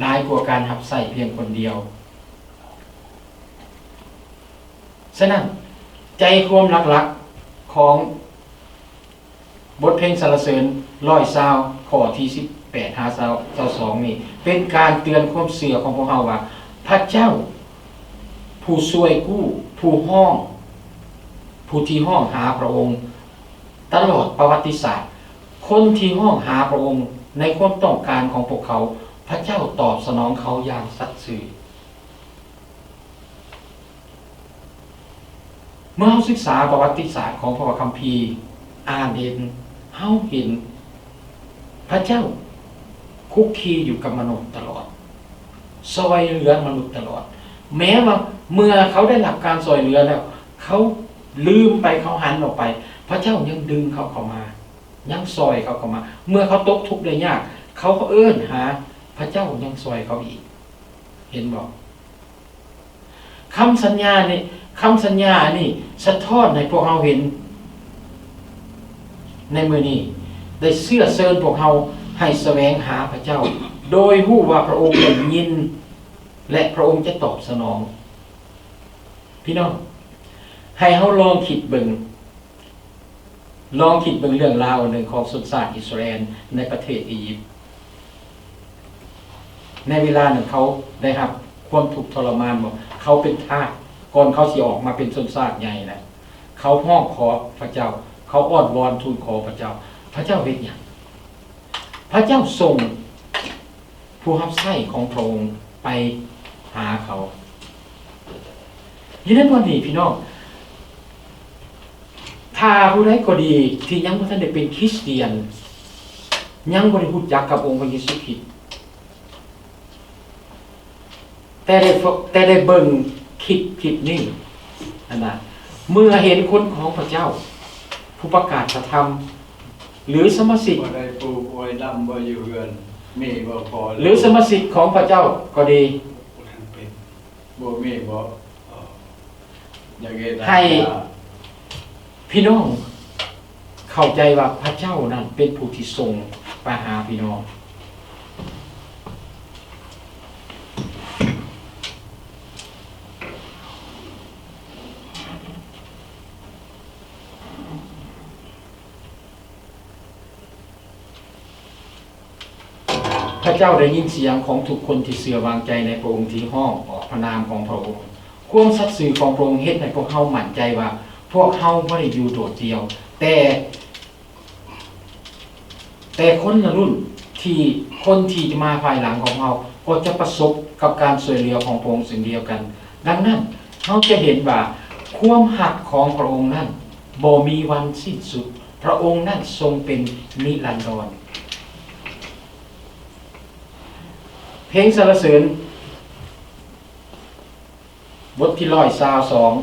ຫຼາຍກວ່າການຮັບໃຊ້ພຽງຄົນດຽວ. ສະນັ້ນ ໃຈຄວາມຫຼັກໆຂອງບົດເພງສັນລະເສີນຮ້ອຍຊາວ ຂໍ້ທີສິບແປດຫາຊາວສອງນີ້ ເປັນການເຕືອນຄວາມເຊື່ອຂອງພວກເຮົາວ່າ ພະເຈົ້າ ຜູ້ຊ່ວຍກູ້ ຜູ້ຮ້ອງ ຜູ້ທີ່ຮ້ອງຫາພະອົງຕະຫຼອດປະຫວັດຕິສາດ, ຄົນທີ່ຮ້ອງຫາພະອົງໃນຄວາມຕ້ອງການຂອງພວກເຂົາ, ພະເຈົ້າຕອບສະໜອງເຂົາຢ່າງສັດຊື່. ເມື່ອເຮົາສຶກສາປະຫວັດຕິສາດຂອງພະຄຳພີ ອ່ານເຫັນ ເຮົາເຫັນພະເຈົ້າຄຸກຄີຢູ່ກັບມະນຸດຕະຫຼອດ, ຊ່ອຍເຫຼືອມະນຸດຕະຫຼອດ. ແມ້ວ່າເມື່ອເຂົາໄດ້ຮັບການຊ່ອຍເຫຼືອແລ້ວ, ເຂົາລືມໄປ, ເຂົາຫັນອອກໄປ, ພະເຈົ້າຍັງດຶງເຂົາເຂົ້າມາ, ຍັງຊ່ອຍເຂົາເຂົ້າມາ. ເມື່ອເຂົາຕົກທຸກໄດ້ຍາກ, ເຂົາກໍເອີ້ນຫາພະເຈົ້າຍັງຊ່ອຍເຂົາອີກ. ເຫັນບໍ່? ຄຳສັນຍານີ້ ຄຳສັນຍາອັນນີ້ສະທ້ອນໃຫ້ພວກເຮົາເຫັນໃນມື້ນີ້ ໄດ້ເຊື້ອເຊີນພວກເຮົາໃຫ້ສະແຫວງຫາພະເຈົ້າ ໂດຍຮູ້ວ່າພະອົງໄດ້ຍິນ ແລະ ພະອົງຈະຕອບສະໜອງ. ພີ່ນ້ອງ, ໃຫ້ເຮົາລອງຄິດເບິ່ງ ລອງຄິດເບິ່ງເລື່ອງລາວອັນໜຶ່ງຂອງຊົນຊາດອິດສະຣາເອນໃນປະເທດອີຢິບ. ໃນເວລານັ້ນເຂົາໄດ້ຮັບ ຄວາມທຸກທໍລະມານບໍ່? ເຂົາເປັນທາດ ກ່ອນເຂົາຊິອອກມາເປັນຊົນຊາດໃຫຍ່ນະ ເຂົາຮ້ອງຂໍພະເຈົ້າ ເຂົາອ້ອນວອນທູນຂໍພະເຈົ້າ. ພະເຈົ້າເຮັດຫຍັງ? ພະເຈົ້າສົ່ງຜູ້ຮັບໃຊ້ຂອງພະອົງໄປຫາເຂົາ. ຢູ່ໃນຕອນນີ້ພີ່ນ້ອງ ຖ້າຜູ້ໃດກໍດີທີ່ຍັງບໍ່ທັນໄດ້ເປັນຄຣິສຕຽນ ຍັງບໍ່ໄດ້ຮູ້ຈັກກັບອົງພະເຢຊູຄຣິດ ແຕ່ໄດ້ ແຕ່ໄດ້ເບິ່ງຄລິບ ຄລິບນີ້ຫັ້ນນະ ເມື່ອເຫັນຄົນຂອງພະເຈົ້າ ຜູ້ປະກາດພະທຳ ຫຼືສະມາຊິກ ບໍ່ໄດ້ປູກອວຍດຳບໍ່ຢູ່ເຮືອນ ມີບໍ່ພໍ ຫຼືສະມາຊິກຂອງພະເຈົ້າກໍດີ ບໍ່ທັນເປັນ ບໍ່ມີບໍ່ ເອີ ຢາກເຮັດ ໃຫ້ພີ່ນ້ອງເຂົ້າໃຈວ່າພະເຈົ້ານັ້ນເປັນຜູ້ທີ່ສົ່ງໄປຫາພີ່ນ້ອງ. ພະເຈົ້າໄດ້ຍິນສຽງຂອງທຸກຄົນທີ່ເຊື່ອວາງໃຈໃນພະອົງ ທີ່ຮ້ອງອອກພະນາມຂອງພະອົງ. ຄວາມສັດຊື່ຂອງພະອົງເຮັດໃຫ້ພວກເຮົາໝັ້ນໃຈວ່າ ພວກເຮົາບໍ່ໄດ້ຢູ່ໂດດດ່ຽວ, ແຕ່ ແຕ່ຄົນລະລຸ້ນທີ່ ຄົນທີ່ຈະມາພາຍຫຼັງຂອງເຮົາກໍຈະປະສົບກັບການຊ່ວຍເຫຼືອຂອງພະອົງເຊັ່ນດຽວກັນ. ດັ່ງນັ້ນ, ເຮົາຈະເຫັນວ່າຄວາມຮັກຂອງພະອົງນັ້ນບໍ່ມີວັນສິ້ນສຸດ. ພະອົງນັ້ນຊົງເປັນນິລັນດອນ. ເພງສັນລະເສີນ ບົດທີຮ້ອຍຊາວສອງ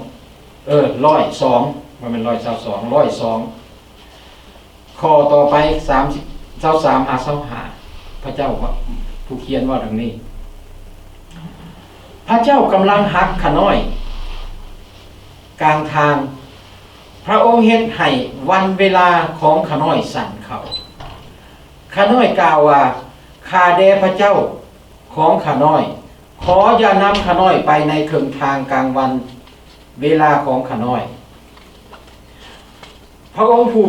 ເອີ ຮ້ອຍສອງ ບໍ່ແມ່ນຮ້ອຍຊາວສອງ ຮ້ອຍສອງ ຂໍ້ຕໍ່ໄປ ສາມສິບ ຊາວສາມຫາຊາວຫ້າ ພະເຈົ້າ ຜູ້ຂຽນເວົ້າດັ່ງນີ້, ພະເຈົ້າກຳລັງຫັກຂ້ານ້ອຍກາງທາງ, ພະອົງເຮັດໃຫ້ວັນເວລາຂອງຂ້ານ້ອຍສັ້ນເຂົ້າ. ຂ້ານ້ອຍກ່າວວ່າ, ຂ້າແດ່ພະເຈົ້າຂອງຂ້ານ້ອຍ, ຂໍຢ່ານຳຂ້ານ້ອຍໄປໃນເຄິ່ງທາງກາງວັນເວລາຂອງຂ້ານ້ອຍ. ພະອົງຜູ້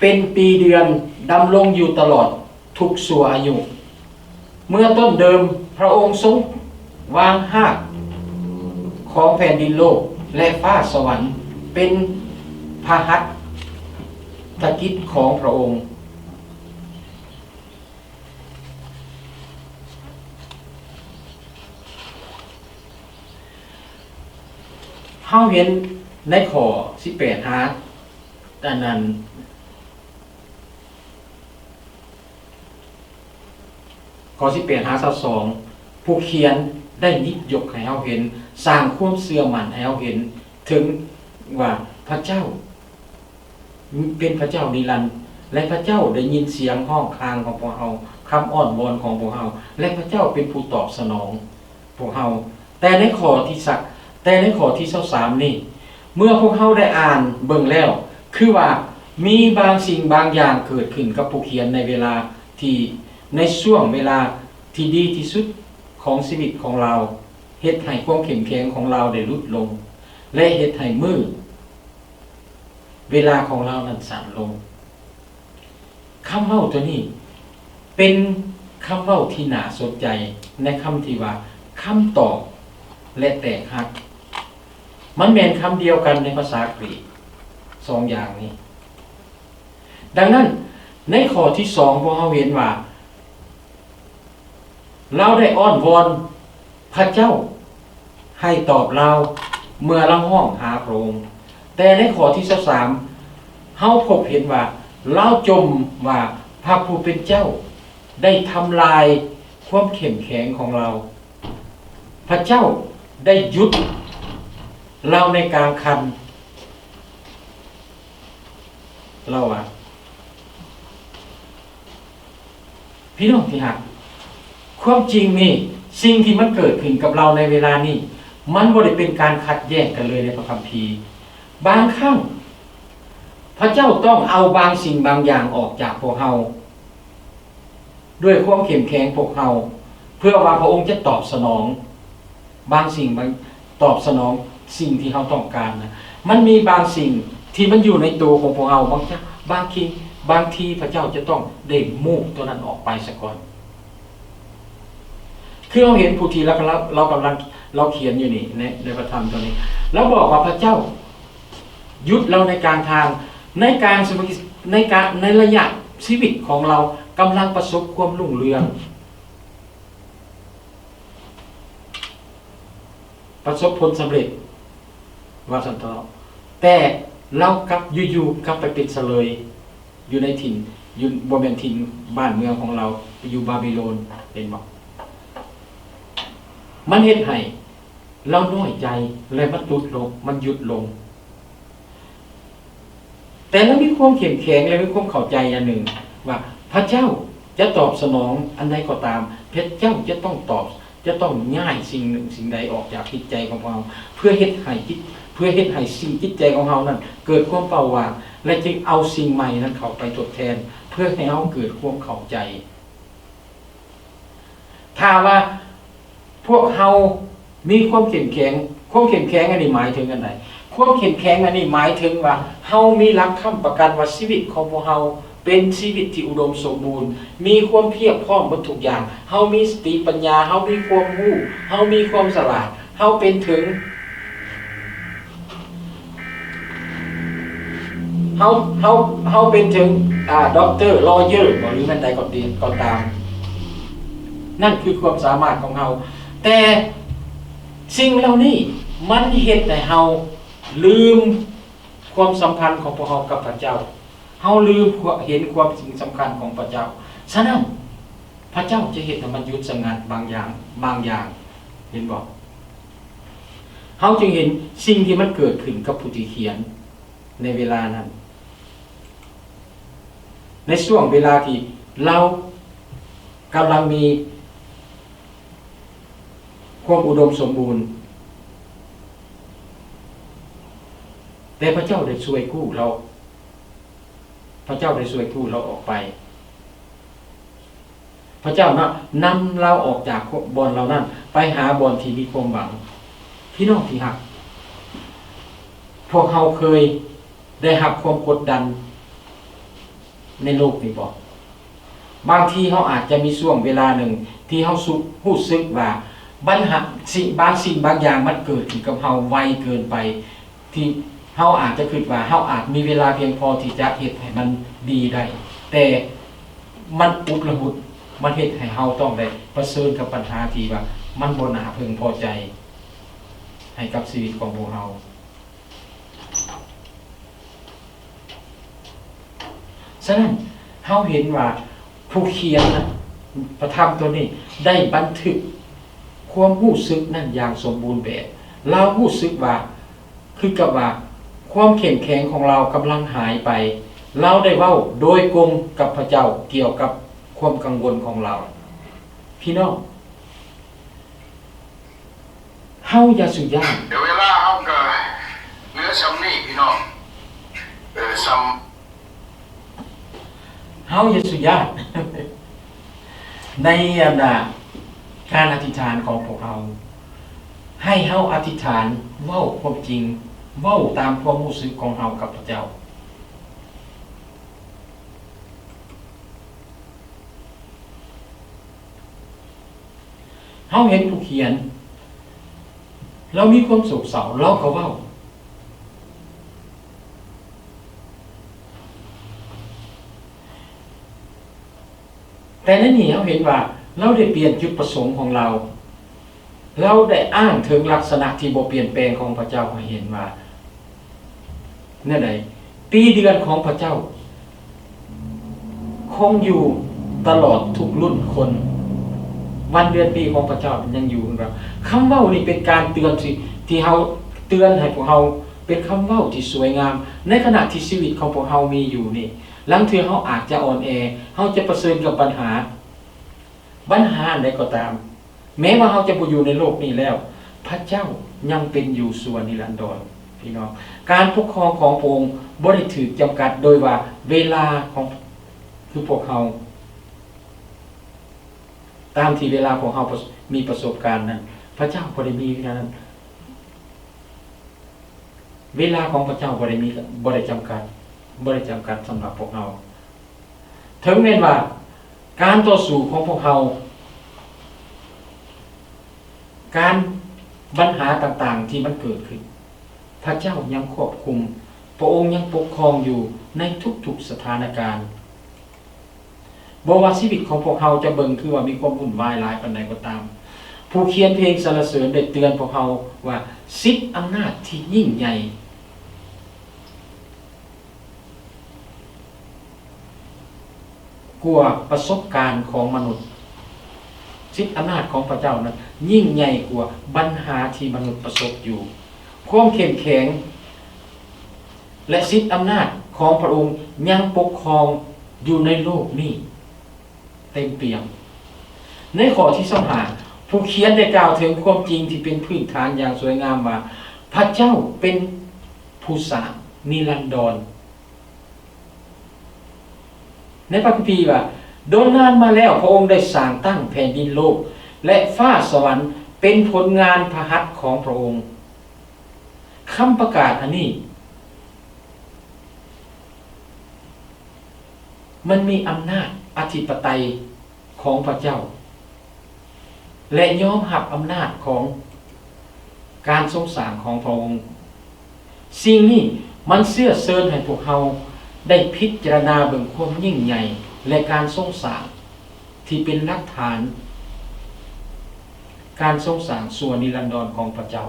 ເປັນປີເດືອນດຳລົງຢູ່ຕະຫຼອດທຸກຊົ່ວອາຍຸ. ເມື່ອຕົ້ນເດີມພະອົງຊົງວາງຮາກຂອງແຜ່ນດິນໂລກ ແລະ ຟ້າສະຫວັນເປັນພະຫັດຖະກິດຂອງພະອົງ. ເຮົາເຫັນໃນຂໍ້ສິບແປດຫາ ອັນນັ້ນ ຂໍ້ສິບແປດຫາຊາວສອງ ຜູ້ຂຽນໄດ້ຫຍິບຍົກໃຫ້ເຮົາເຫັນ, ສ້າງຄວາມເຊື່ອໝັ້ນໃຫ້ເຮົາເຫັນເຖິງວ່າພະເຈົ້າ ເປັນພະເຈົ້ານິລັນ ແລະ ພະເຈົ້າໄດ້ຍິນສຽງຮ້ອງຄາງຂອງພວກເຮົາ, ຄຳອ້ອນວອນຂອງພວກເຮົາ ແລະ ພະເຈົ້າເປັນຜູ້ຕອບສະໜອງພວກເຮົາ. ແຕ່ໃນຂໍ້ທີສາມ ແຕ່ໃນຂໍ້ທີຊາວສາມນີ້ ເມື່ອພວກເຮົາໄດ້ອ່ານເບິ່ງແລ້ວ ຄືວ່າມີບາງສິ່ງບາງຢ່າງເກີດຂຶ້ນກັບຜູ້ຂຽນໃນເວລາທີ່ ໃນຊ່ວງເວລາທີ່ດີທີ່ສຸດຂອງຊີວິດຂອງລາວ, ເຮັດໃຫ້ຄວາມເຂັ້ມແຂງຂອງລາວໄດ້ຫຼຸດລົງ ແລະ ເຮັດໃຫ້ມື້ ເວລາຂອງລາວນັ້ນສັ້ນລົງ. ຄຳເວົ້າຕົວນີ້ເປັນຄຳເວົ້າທີ່ໜ້າສົນໃຈໃນຄຳທີ່ວ່າ ຄຳຕອບ ແລະ ແຕກຫັກ. ມັນແມ່ນຄຳດຽວກັນໃນພາສາກຣີກ ສອງຢ່າງນີ້. ດັ່ງນັ້ນ, ໃນຂໍ້ທີສອງ ພວກເຮົາເຫັນວ່າ ລາວໄດ້ອ້ອນວອນພະເຈົ້າໃຫ້ຕອບລາວເມື່ອລາວຮ້ອງຫາພະອົງ. ແຕ່ໃນຂໍ້ທີຊາວສາມ ເຮົາພົບເຫັນວ່າລາວຈົ່ມວ່າພະຜູ້ເປັນເຈົ້າໄດ້ທຳລາຍຄວາມເຂັ້ມແຂງຂອງລາວ. ພະເຈົ້າໄດ້ຢຸດລາວໃນກາງຄັນ. ລາວວ່າ ພີ່ນ້ອງທີ່ຮັກ, ຄວາມຈິງນີ້, ສິ່ງທີ່ມັນເກີດຂຶ້ນກັບລາວໃນເວລານີ້, ມັນບໍ່ໄດ້ເປັນການຂັດແຍ້ງກັນເລີຍໃນພະຄຳພີ. ບາງຄັ້ງ ພະເຈົ້າຕ້ອງເອົາບາງສິ່ງບາງຢ່າງອອກຈາກພວກເຮົາ ດ້ວຍຄວາມເຂັ້ມແຂງພວກເຮົາ ເພື່ອວ່າພະອົງຈະຕອບສະໜອງບາງສິ່ງບາງ ຕອບສະໜອງສິ່ງທີ່ເຮົາຕ້ອງການນະ. ມັນມີບາງສິ່ງທີ່ມັນຢູ່ໃນໂຕຂອງພວກເຮົາ, ບາງ ບາງທີ ບາງທີພະເຈົ້າຈະຕ້ອງໄດ້ມູບໂຕນັ້ນອອກໄປສາກ່ອນ. ຄືເຮົາເຫັນຜູ້ທີ່ລາວ ລາວ ລາວກຳລັງ ລາວຂຽນຢູ່ນີ້ ໃນ ໃນພະທຳຕົວນີ້ ລາວບອກວ່າພະເຈົ້າຢຸດລາວໃນກາງທາງ ໃນກາງຊີວິດ ໃນກາງ ໃນໄລຍະຊີວິດຂອງລາວກຳລັງປະສົບຄວາມຮຸ່ງເຮືອງ ປະສົບຜົນສຳເລັດ ວ່າຊັ້ນເຖາະ ແຕ່ລາວກັບຢູ່ໆກັບໄປເປັນສະເລີຍຢູ່ໃນຖິ່ນ ຢູ່ ບໍ່ແມ່ນຖິ່ນບ້ານເມືອງຂອງລາວ ໄປຢູ່ບາບິໂລນ ເຫັນບໍ່? ມັນເຮັດໃຫ້ລາວນ້ອຍໃຈ ແລະ ມັນຕຸດລົງ ມັນຢຸດລົງ. ແຕ່ລາວມີຄວາມເຂັ້ມແຂງ ແລະ ມີຄວາມເຂົ້າໃຈອັນໜຶ່ງວ່າ ພະເຈົ້າຈະຕອບສະໜອງອັນໃດກໍຕາມ ພະເຈົ້າຈະຕ້ອງຕອບ ຈະຕ້ອງຍ້າຍສິ່ງໜຶ່ງສິ່ງໃດອອກຈາກຈິດໃຈຂອງພວກເຮົາ ເພື່ອເຮັດໃຫ້ຈິດ ເພື່ອເຮັດໃຫ້ສິ່ງຈິດໃຈຂອງເຮົານັ້ນເກີດຄວາມເປົ່າຫວ່າງ ແລະ ຈຶ່ງເອົາສິ່ງໃໝ່ນັ້ນເຂົ້າໄປທົດແທນ ເພື່ອໃຫ້ເຮົາເກີດຄວາມເຂົ້າໃຈ. ຖ້າວ່າພວກເຮົາມີຄວາມເຂັ້ມແຂງ, ຄວາມເຂັ້ມແຂງອັນນີ້ໝາຍເຖິງອັນໃດ? ຄວາມເຂັ້ມແຂງອັນນີ້ໝາຍເຖິງວ່າ ເຮົາມີຫຼັກຄ້ຳປະກັນວ່າຊີວິດຂອງພວກເຮົາເປັນຊີວິດທີ່ອຸດົມສົມບູນ, ມີຄວາມພຽບພ້ອມໝົດທຸກຢ່າງ, ເຮົາມີສະຕິປັນຍາ, ເຮົາມີຄວາມຮູ້, ເຮົາມີຄວາມສະຫຼາດ, ເຮົາເປັນເຖິງ ເຮົາ ເຮົາ ເຮົາເປັນເຖິງ ອາ ດັອກເຕີ ລອເຢີ ບໍ ຫຼືແມ່ນໃດກໍດີ ກໍຕາມ, ນັ້ນຄືຄວາມສາມາດຂອງເຮົາ. ແຕ່ສິ່ງເຫຼົ່ານີ້ມັນເຮັດໃຫ້ເຮົາລືມຄວາມສຳພັນຂອງພວກເຮົາກັບພະເຈົ້າ. ເຮົາລືມເຫັນຄວາມ ສິ່ງສຳຄັນຂອງພະເຈົ້າ. ສະນັ້ນ ພະເຈົ້າຈະເຮັດໃຫ້ມັນຢຸດສະຫງັດບາງຢ່າງ, ບາງຢ່າງ. ເຫັນບໍ່? ເຮົາຈຶ່ງເຫັນສິ່ງທີ່ມັນເກີດຂຶ້ນກັບຜູ້ທີ່ຂຽນໃນເວລານັ້ນ, ໃນຊ່ວງເວລາທີ່ລາວກຳລັງມີຄວາມອຸດົມສົມບູນ, ແຕ່ພະເຈົ້າໄດ້ຊ່ວຍກູ້ລາວ, ພະເຈົ້າໄດ້ຊ່ວຍກູ້ລາວອອກໄປ. ພະເຈົ້ານະ ນຳລາວອອກຈາກບ່ອນເຫຼົ່ານັ້ນ ໄປຫາບ່ອນທີ່ມີຄວາມຫວັງ. ພີ່ນ້ອງທີ່ຮັກ, ພວກເຮົາເຄີຍໄດ້ຮັບຄວາມກົດດັນໃນໂລກນີ້ບໍ່? ບາງທີເຮົາອາດຈະມີຊ່ວງເວລາໜຶ່ງທີ່ເຮົາສຸ ຮູ້ສຶກວ່າບັນຫາ ສິ່ງ ບາງສິ່ງບາງຢ່າງມັນເກີດຂຶ້ນກັບເຮົາໄວເກີນໄປ. ທີ່ເຮົາອາດຈະຄິດວ່າເຮົາອາດມີເວລາພຽງພໍທີ່ຈະເຮັດໃຫ້ມັນດີໄດ້, ແຕ່ມັນອຸດລະຫຸດ, ມັນເຮັດໃຫ້ເຮົາຕ້ອງໄດ້ປະເຊີນກັບບັນຫາທີ່ວ່າມັນບໍ່ໜ້າເພິ່ງພໍໃຈໃຫ້ກັບຊີວິດຂອງພວກເຮົາ. ສະນັ້ນ ເຮົາເຫັນວ່າຜູ້ຂຽນນະ ພະທຳຕົວນີ້ໄດ້ບັນທຶກຄວາມຮູ້ສຶກນັ້ນຢ່າງສົມບູນແບບ. ລາວຮູ້ສຶກວ່າ ຄືກັບວ່າຄວາມເຂັ້ມແຂງຂອງລາວກຳລັງຫາຍໄປ. ລາວໄດ້ເວົ້າໂດຍກົງກັບພະເຈົ້າກ່ຽວກັບຄວາມກັງວົນຂອງລາວ. ພີ່ນ້ອງ, ເຮົາຢ່າສູ່ຢ້ານ. ເວລາເຮົາກໍເຫຼືອສ່ຳນີ້ພີ່ນ້ອງ, ເອີ ສ່ຳ ເຮົາຢ່າສູ່ຢ້ານ. ໃນອັນນ່າ ການອະທິຖານຂອງພວກເຮົາ, ໃຫ້ເຮົາອະທິຖານເວົ້າຄວາມຈິງ, ເວົ້າຕາມຄວາມຮູ້ສຶກຂອງເຮົາກັບພະເຈົ້າ. ເຮົາເຫັນຜູ້ຂຽນ ລາວມີຄວາມໂສກເສົ້າ, ລາວກໍເວົ້າ. ແຕ່ໃນນີ້ເຮົາເຫັນວ່າ ລາວໄດ້ປ່ຽນຈຸດປະສົງຂອງລາວ. ລາວໄດ້ອ້າງເຖິງລັກສະນະທີ່ບໍ່ປ່ຽນແປງຂອງພະເຈົ້າໃຫ້ເຫັນວ່າ ແນວໃດ? ປີເດືອນຂອງພະເຈົ້າຄົງຢູ່ຕະຫຼອດທຸກລຸ້ນຄົນ, ວັນເດືອນປີຂອງພະເຈົ້າຍັງຢູ່. ເຫັນບໍ່? ຄຳເວົ້ານີ້ເປັນການເຕືອນທີ່ ທີ່ເຮົາເຕືອນໃຫ້ພວກເຮົາ, ເປັນຄຳເວົ້າທີ່ສວຍງາມ ໃນຂະນະທີ່ຊີວິດຂອງພວກເຮົາມີຢູ່ນີ້. ລາງເທື່ອເຮົາອາດຈະອ່ອນແອ, ເຮົາຈະປະເຊີນກັບບັນຫາ, ບັນຫາອັນໃດກໍຕາມ. ແມ້ວ່າເຮົາຈະບໍ່ຢູ່ໃນໂລກນີ້ແລ້ວ, ພະເຈົ້າຍັງເປັນຢູ່ຊົ່ວນິລັນດອນ. ພີ່ນ້ອງ, ການປົກຄອງຂອງພະອົງບໍ່ໄດ້ຖືກຈຳກັດໂດຍວ່າເວລາຂອງ ຄືພວກເຮົາ, ຕາມທີ່ເວລາພວກເຮົາປະ ມີປະສົບການນັ້ນ, ພະເຈົ້າບໍ່ໄດ້ມີເວລານັ້ນ. ເວລາຂອງພະເຈົ້າບໍ່ໄດ້ມີ ບໍ່ໄດ້ຈຳກັດ, ບໍ່ໄດ້ຈຳກັດສຳລັບພວກເຮົາ. ເຖິງແມ່ນວ່າການຕໍ່ສູ້ຂອງພວກເຮົາ, ການ ບັນຫາຕ່າງໆທີ່ມັນເກີດຂຶ້ນ, ພະເຈົ້າຍັງຄວບຄຸມ, ພະອົງຍັງປົກຄອງຢູ່ໃນທຸກໆສະຖານະການ. ບໍ່ວ່າຊີວິດຂອງພວກເຮົາຈະເບິ່ງຄືວ່າມີຄວາມວຸ່ນວາຍຫຼາຍປານໃດກໍຕາມ, ຜູ້ຂຽນເພງສັນລະເສີນໄດ້ເຕືອນພວກເຮົາວ່າ ສິດອຳນາດທີ່ຍິ່ງໃຫຍ່ ກວ່າປະສົບການຂອງມະນຸດ. ສິດອຳນາດຂອງພະເຈົ້ານັ້ນຍິ່ງໃຫຍ່ກວ່າບັນຫາທີ່ມະນຸດປະສົບຢູ່. ຄວາມເຂັ້ມແຂງ ແລະ ສິດອຳນາດຂອງພະອົງຍັງປົກຄອງຢູ່ໃນໂລກນີ້ເຕັມປ່ຽມ. ໃນຂໍ້ທີຊາວຫ້າ ຜູ້ຂຽນໄດ້ກ່າວເຖິງຄວາມຈິງທີ່ເປັນພື້ນຖານຢ່າງສວຍງາມວ່າ ພະເຈົ້າເປັນຜູ້ສ້າງນິລັນດອນ. ໃນພະຄຳພີວ່າ ດົນນານມາແລ້ວ ພະອົງໄດ້ສ້າງຕັ້ງແຜ່ນດິນໂລກ ແລະ ຟ້າສະຫວັນເປັນຜົນງານພະຫັດຂອງພະອົງ. ຄຳປະກາດອັນນີ້ ມັນມີອຳນາດອະທິປະໄຕຂອງພະເຈົ້າ ແລະ ຍອມຮັບອຳນາດຂອງການຊົງສ້າງຂອງພະອົງ. ສິ່ງນີ້ມັນເຊື້ອເຊີນໃຫ້ພວກເຮົາໄດ້ພິຈາລະນາເບິ່ງຄວາມຍິ່ງໃຫຍ່ ແລະ ການຊົງສ້າງທີ່ເປັນຫຼັກຖານການຊົງສ້າງຊົ່ວນິລັນດອນຂອງພະເຈົ້າ.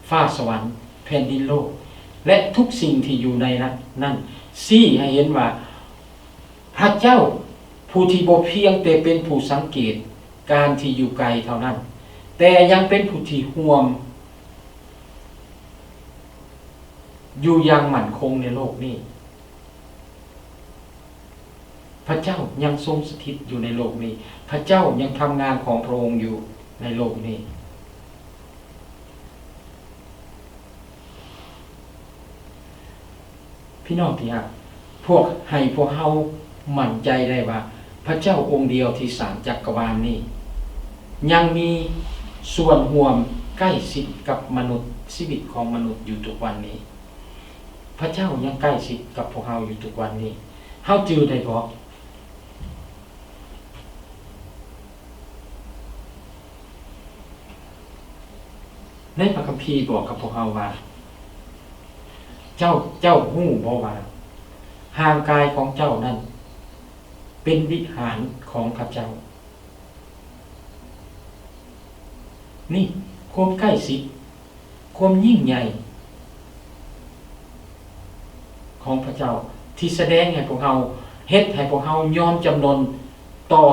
ຟ້າສະຫວັນ, ແຜ່ນດິນໂລກ ແລະ ທຸກສິ່ງທີ່ຢູ່ໃນນັ້ນ ນັ້ນຊີ້ໃຫ້ເຫັນວ່າ ພະເຈົ້າຜູ້ທີ່ບໍ່ພຽງແຕ່ເປັນຜູ້ສັງເກດການທີ່ຢູ່ໄກເທົ່ານັ້ນ, ແຕ່ຍັງເປັນຜູ້ທີ່ຮ່ວມຢູ່ຢ່າງໝັ້ນຄົງໃນໂລກນີ້. ພະເຈົ້າຍັງຊົງສະຖິດຢູ່ໃນໂລກນີ້. ພະເຈົ້າຍັງທຳງານຂອງພະອົງຢູ່ໃນໂລກນີ້. ພີ່ນ້ອງທີ່ຮັກ, ພວກ ໃຫ້ພວກເຮົາໝັ້ນໃຈໄດ້ວ່າ ພະເຈົ້າອົງດຽວທີ່ສ້າງຈັກກະວານນີ້ ຍັງມີສ່ວນຮ່ວມໃກ້ຊິດກັບມະນຸດ, ຊີວິດຂອງມະນຸດຢູ່ທຸກວັນນີ້. ພະເຈົ້າຍັງໃກ້ຊິດກັບພວກເຮົາຢູ່ທຸກວັນນີ້. ເຮົາຈື່ໄດ້ບໍ່? ໃນພະຄຳພີບອກກັບພວກເຮົາວ່າ ເຈົ້າ, ເຈົ້າຮູ້ບໍ່ວ່າ ຮ່າງກາຍຂອງເຈົ້ານັ້ນເປັນວິຫານຂອງພະເຈົ້າ? ນີ້ ຄວາມໃກ້ຊິດ, ຄວາມຍິ່ງໃຫຍ່ຂອງພະເຈົ້າ ທີ່ສະແດງໃຫ້ພວກເຮົາ, ເຮັດໃຫ້ພວກເຮົາຍອມຈຳນົນຕໍ່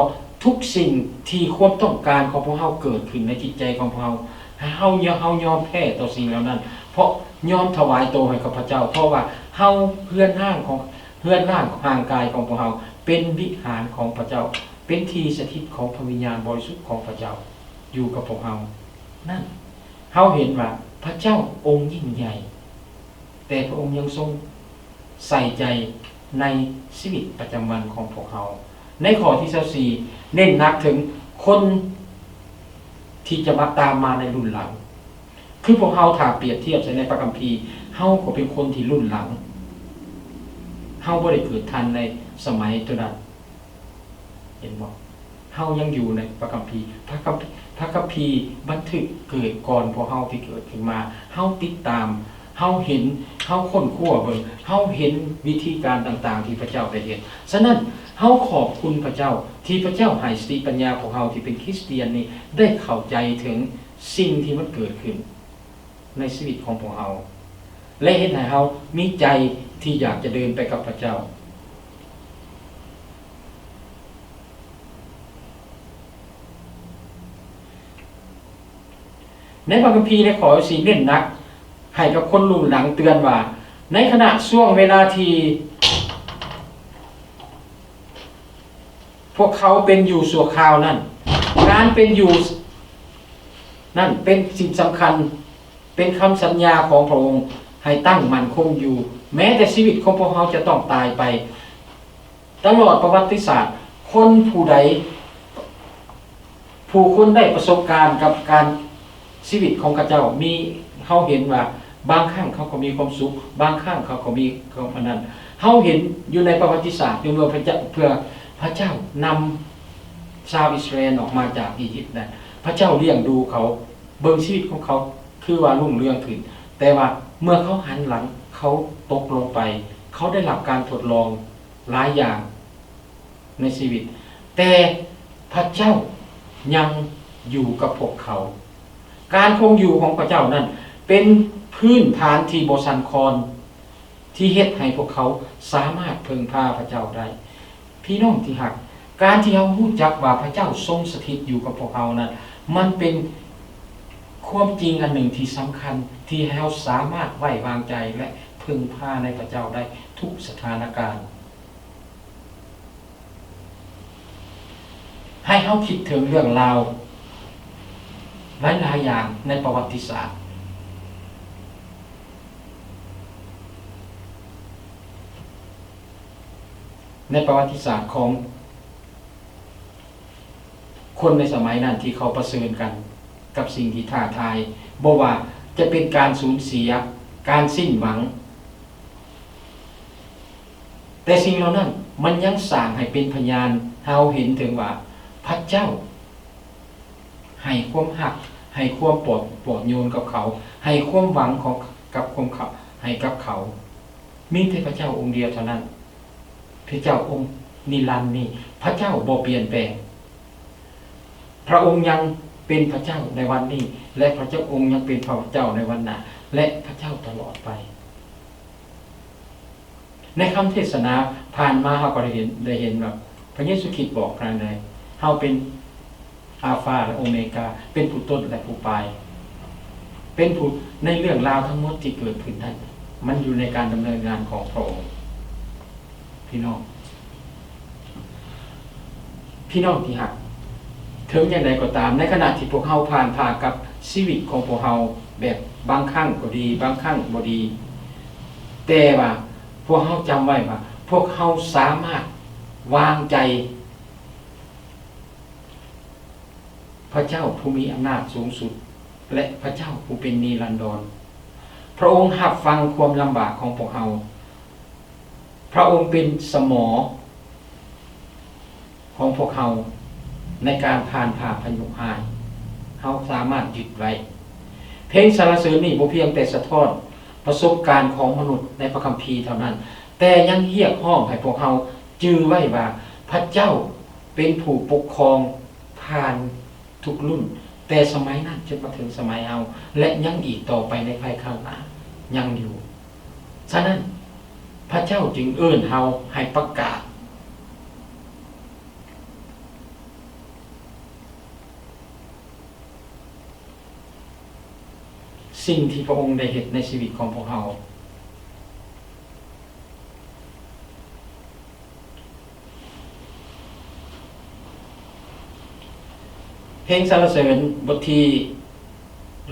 ທຸກສິ່ງທີ່ຄວາມຕ້ອງການຂອງພວກເຮົາເກີດຂຶ້ນໃນຈິດໃຈຂອງພວກເຮົາ, ໃຫ້ເຮົາ, ເຮົາຍອມແພ້ຕໍ່ສິ່ງເຫຼົ່ານັ້ນ, ເພາະຍອມຖວາຍໂຕໃຫ້ກັບພະເຈົ້າ, ເພາະວ່າເຮົາ, ເຮືອນຮ່າງຂອງ, ເຮືອນຮ່າງຮ່າງກາຍຂອງພວກເຮົາ ເປັນວິຫານຂອງພະເຈົ້າ, ເປັນທີ່ສະຖິດຂອງພະວິນຍານບໍລິສຸດຂອງພະເຈົ້າ ຢູ່ກັບພວກເຮົານັ້ນ, ເຮົາເຫັນວ່າພະເຈົ້າອົງຍິ່ງໃຫຍ່, ແຕ່ພະອົງຍັງຊົງໃສ່ໃຈໃນຊີວິດປະຈຳວັນຂອງພວກເຮົາ. ໃນຂໍ້ທີຊາວສີ່ ເນັ້ນໜັກເຖິງຄົນທີ່ຈະມາຕາມມາໃນລຸ້ນຫຼັງ. ຄືພວກເຮົາຖ້າປຽບທຽບໃສ່ໃນພະຄຳພີ, ເຮົາກໍເປັນຄົນທີ່ລຸ້ນຫຼັງ. ເຮົາບໍ່ໄດ້ເກີດທັນໃນສະໄໝໂຕນັ້ນ. ເຫັນບໍ່? ເຮົາຍັງຢູ່ໃນພະຄຳພີ. ພະຄຳ, ພະຄຳພີບັນທຶກເກີດກ່ອນພວກເຮົາທີ່ເກີດຂຶ້ນມາ. ເຮົາຕິດຕາມ, ເຮົາເຫັນ, ເຮົາຄົ້ນຄວ້າເບິ່ງ, ເຮົາເຫັນວິທີການຕ່າງໆທີ່ພະເຈົ້າໄດ້ເຮັດ. ສະນັ້ນ, ເຮົາຂອບຄຸນພະເຈົ້າທີ່ພະເຈົ້າໃຫ້ສະຕິປັນຍາພວກເຮົາທີ່ເປັນຄຣິສຕຽນນີ້ໄດ້ເຂົ້າໃຈເຖິງສິ່ງທີ່ມັນເກີດຂຶ້ນໃນຊີວິດຂອງພວກເຮົາ ແລະ ເຮັດໃຫ້ເຮົາມີໃຈທີ່ຢາກຈະເດີນໄປກັບພະເຈົ້າ. ໃນພະຄຳພີໃນຂໍ້ສີ່ເນັ້ນໜັກໃຫ້ກັບຄົນລຸ້ນຫຼັງເຕືອນວ່າ ໃນຂະນະຊ່ວງເວລາທີ່ພວກເຂົາເປັນຢູ່ຊົ່ວຄາວນັ້ນ, ການເປັນຢູ່ນັ້ນເປັນສິ່ງສຳຄັນ, ເປັນຄຳສັນຍາຂອງພະອົງໃຫ້ຕັ້ງໝັ້ນຄົງຢູ່, ແມ້ແຕ່ຊີວິດຂອງພວກເຮົາຈະຕ້ອງຕາຍໄປ. ຕະຫຼອດປະຫວັດຕິສາດ, ຄົນຜູ້ໃດ, ຜູ້ຄົນໄດ້ປະສົບການກັບການ, ຊີວິດຂອງເຂົາເຈົ້າມີ, ເຮົາເຫັນວ່າບາງຄັ້ງເຂົາກໍມີຄວາມສຸກ, ບາງຄັ້ງເຂົາກໍມີຄວາມອັນນັ້ນ. ເຮົາເຫັນຢູ່ໃນປະຫວັດຕິສາດ, ຢູ່ເມື່ອພະເຈົ້າ, ເພື່ອພະເຈົ້ານຳ ຊາວອິດສະຣາເອນອອກມາຈາກອີຢິບນັ້ນ, ພະເຈົ້າລ້ຽງດູເຂົາ, ເບິ່ງຊີວິດຂອງເຂົາຄືວ່າຮຸ່ງເຮືອງຂຶ້ນ, ແຕ່ວ່າເມື່ອເຂົາຫັນຫຼັງ, ເຂົາຕົກລົງໄປ, ເຂົາໄດ້ຮັບການທົດລອງຫຼາຍຢ່າງໃນຊີວິດ, ແຕ່ພະເຈົ້າຍັງຢູ່ກັບພວກເຂົາ. ການຄົງຢູ່ຂອງພະເຈົ້ານັ້ນເປັນພື້ນຖານທີ່ບໍ່ສັ່ນຄອນ ທີ່ເຮັດໃຫ້ພວກເຂົາສາມາດເພິ່ງພາພະເຈົ້າໄດ້. ພີ່ນ້ອງທີ່ຮັກ, ການທີ່ເຮົາຮູ້ຈັກວ່າພະເຈົ້າຊົງສະຖິດຢູ່ກັບພວກເຮົານັ້ນ, ມັນເປັນຄວາມຈິງອັນໜຶ່ງທີ່ສຳຄັນ ທີ່ໃຫ້ເຮົາສາມາດໄວ້ວາງໃຈ ແລະ ເພິ່ງພາໃນພະເຈົ້າໄດ້ທຸກສະຖານະການ. ໃຫ້ເຮົາຄິດເຖິງເລື່ອງລາວຫຼາຍໆຢ່າງໃນປະຫວັດຕິສາດ, ໃນປະຫວັດຕິສາດຂອງຄົນໃນສະໄໝນັ້ນ ທີ່ເຂົາປະເຊີນກັນກັບສິ່ງທີ່ທ້າທາຍ, ບໍ່ວ່າຈະເປັນການສູນເສຍ, ການສິ້ນຫວັງ, ແຕ່ສິ່ງເຫຼົ່ານັ້ນມັນຍັງສ້າງໃຫ້ເປັນພະຍານໃຫ້ເຮົາເຫັນເຖິງວ່າ ພະເຈົ້າໃຫ້ຄວາມຮັກ, ໃຫ້ຄວາມປອບ, ປອບໂຍນກັບເຂົາ, ໃຫ້ຄວາມຫວັງຂອງ, ກັບຄວາມ, ໃຫ້ກັບເຂົາ. ມີແຕ່ພະເຈົ້າອົງດຽວເທົ່ານັ້ນ, ພະເຈົ້າອົງນິລັນນີ້, ພະເຈົ້າບໍ່ປ່ຽນແປງ. ພະອົງຍັງເປັນພະເຈົ້າໃນວັນນີ້ ແລະ ພະເຈົ້າອົງຍັງເປັນພະເຈົ້າໃນວັນໜ້າ ແລະ ພະເຈົ້າຕະຫຼອດໄປ. ໃນຄຳເທດສະໜາຜ່ານມາ ເຮົາກໍໄດ້ເຫັນ, ໄດ້ເຫັນວ່າພະເຢຊູຄຣິດບອກທາງໃດ, ເຮົາເປັນອາຟາ ແລະ ໂອເມກາ, ເປັນຜູ້ຕົ້ນ ແລະ ຜູ້ປາຍ, ເປັນຜູ້, ໃນເລື່ອງລາວທັງໝົດທີ່ເກີດຂຶ້ນນັ້ນ, ມັນຢູ່ໃນການດຳເນີນງານຂອງພະອົງ. ພີ່ນ້ອງ, ພີ່ນ້ອງທີ່ຮັກ, ເຖິງຢ່າງໃດກໍຕາມ, ໃນຂະນະທີ່ພວກເຮົາຜ່ານຜ່າກັບຊີວິດຂອງພວກເຮົາ, ແບບບາງຄັ້ງກໍດີ, ບາງຄັ້ງບໍ່ດີ, ແຕ່ວ່າພວກເຮົາຈຳໄວ້ວ່າ ພວກເຮົາສາມາດວາງໃຈ ພະເຈົ້າຜູ້ມີອຳນາດສູງສຸດ ແລະ ພະເຈົ້າຜູ້ເປັນນິລັນດອນ. ພະອົງຮັບຟັງຄວາມລຳບາກຂອງພວກເຮົາ. ພະອົງເປັນສະໝໍຂອງພວກເຮົາໃນການຜ່ານຜ່າພະຍຸຮ້າຍ. ເຮົາສາມາດຍຶດໄວ້. ເພງສັນລະເສີນນີ້ບໍ່ພຽງແຕ່ສະທ້ອນປະສົບການຂອງມະນຸດໃນພະຄຳພີເທົ່ານັ້ນ, ແຕ່ຍັງຮຽກຮ້ອງໃຫ້ພວກເຮົາຈື່ໄວ້ວ່າ ພະເຈົ້າເປັນຜູ້ປົກຄອງຜ່ານທຸກລຸ້ນ, ແຕ່ສະໄໝນັ້ນຈົນມາເຖິງສະໄໝເຮົາ ແລະ ຍັງອີກຕໍ່ໄປໃນພາຍຂ້າງໜ້າຍັງຢູ່. ສະນັ້ນ, ພະເຈົ້າຈຶ່ງເອີ້ນເຮົາໃຫ້ປະກາດ ສິ່ງທີ່ພະອົງໄດ້ເຮັດໃນຊີວິດຂອງພວກເຮົາ. ເພງສັນລະເສີນບົດທີ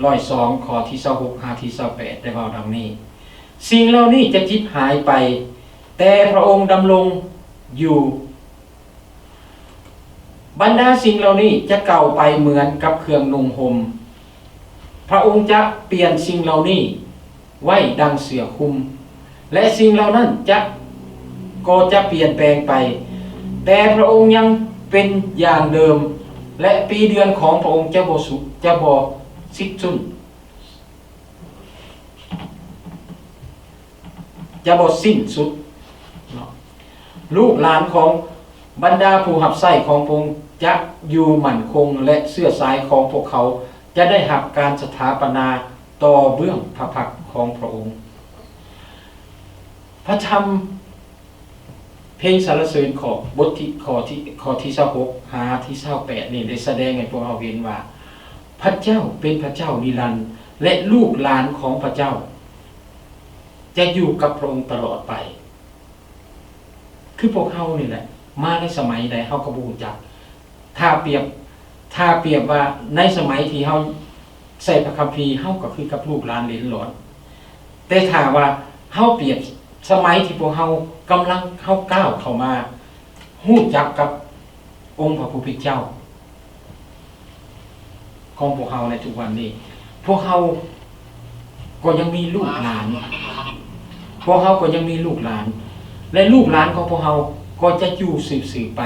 ຮ້ອຍສອງ ຂໍ້ທີຊາວຫົກຫາທີຊາວແປດ ໄດ້ເວົ້າດັ່ງນີ້, ສິ່ງເຫຼົ່ານີ້ຈະຈິບຫາຍໄປ, ແຕ່ພະອົງດຳລົງຢູ່. ບັນດາສິ່ງເຫຼົ່ານີ້ຈະເກົ່າໄປເໝືອນກັບເຄື່ອງນຸ່ງຫົ່ມ. ພະອົງຈະປ່ຽນສິ່ງເຫຼົ່ານີ້ໄວ້ດັ່ງເສື້ອຄຸມ, ແລະ ສິ່ງເຫຼົ່ານັ້ນຈະ, ກໍຈະປ່ຽນແປງໄປ, ແຕ່ພະອົງຍັງເປັນຢ່າງເດີມ, ແລະ ປີເດືອນຂອງພະອົງຈະບໍ່ສຸ, ຈະບໍ່ສິ້ນສຸດ. ຈະບໍ່ສິ້ນສຸດເນາະ. ລູກຫຼານຂອງບັນດາຜູ້ຮັບໃຊ້ຂອງພະອົງຈະຢູ່ໝັ້ນຄົງ ແລະ ເຊື້ອສາຍຂອງພວກເຂົາຈະໄດ້ຮັບການສະຖາປະນາຕໍ່ເບື້ອງພະພັກຂອງພະອົງ. ພະທຳ ເພງສັນລະເສີນ ຂໍ້ ບົດທີ ຂໍ້ທີ ຂໍ້ທີຊາວຫົກຫາທີຊາວແປດນີ້ ໄດ້ສະແດງໃຫ້ພວກເຮົາເຫັນວ່າ ພະເຈົ້າເປັນພະເຈົ້ານິລັນ ແລະ ລູກຫຼານຂອງພະເຈົ້າຈະຢູ່ກັບພະອົງຕະຫຼອດໄປ. ຄືພວກເຮົານີ້ແຫຼະ ມາໃນສະໄໝໃດເຮົາກໍບໍ່ຮູ້ຈັກ. ຖ້າປຽບ, ຖ້າປຽບວ່າໃນສະໄໝທີ່ເຮົາໃຊ້ພະຄຳພີ, ເຮົາກໍຄືກັບລູກຫຼານເຫຼັນຫຼອນ. ແຕ່ຖ້າວ່າເຮົາປຽບສະໄໝທີ່ພວກເຮົາກຳລັງ, ເຮົາກ້າວເຂົ້າມາຮູ້ຈັກກັບອົງພະຜູ້ເປັນເຈົ້າຂອງພວກເຮົາໃນທຸກວັນນີ້, ພວກເຮົາກໍຍັງມີລູກຫຼານ, ພວກເຮົາກໍຍັງມີລູກຫຼານ, ແລະ ລູກຫຼານຂອງພວກເຮົາກໍຈະຢູ່ສືບໆໄປ.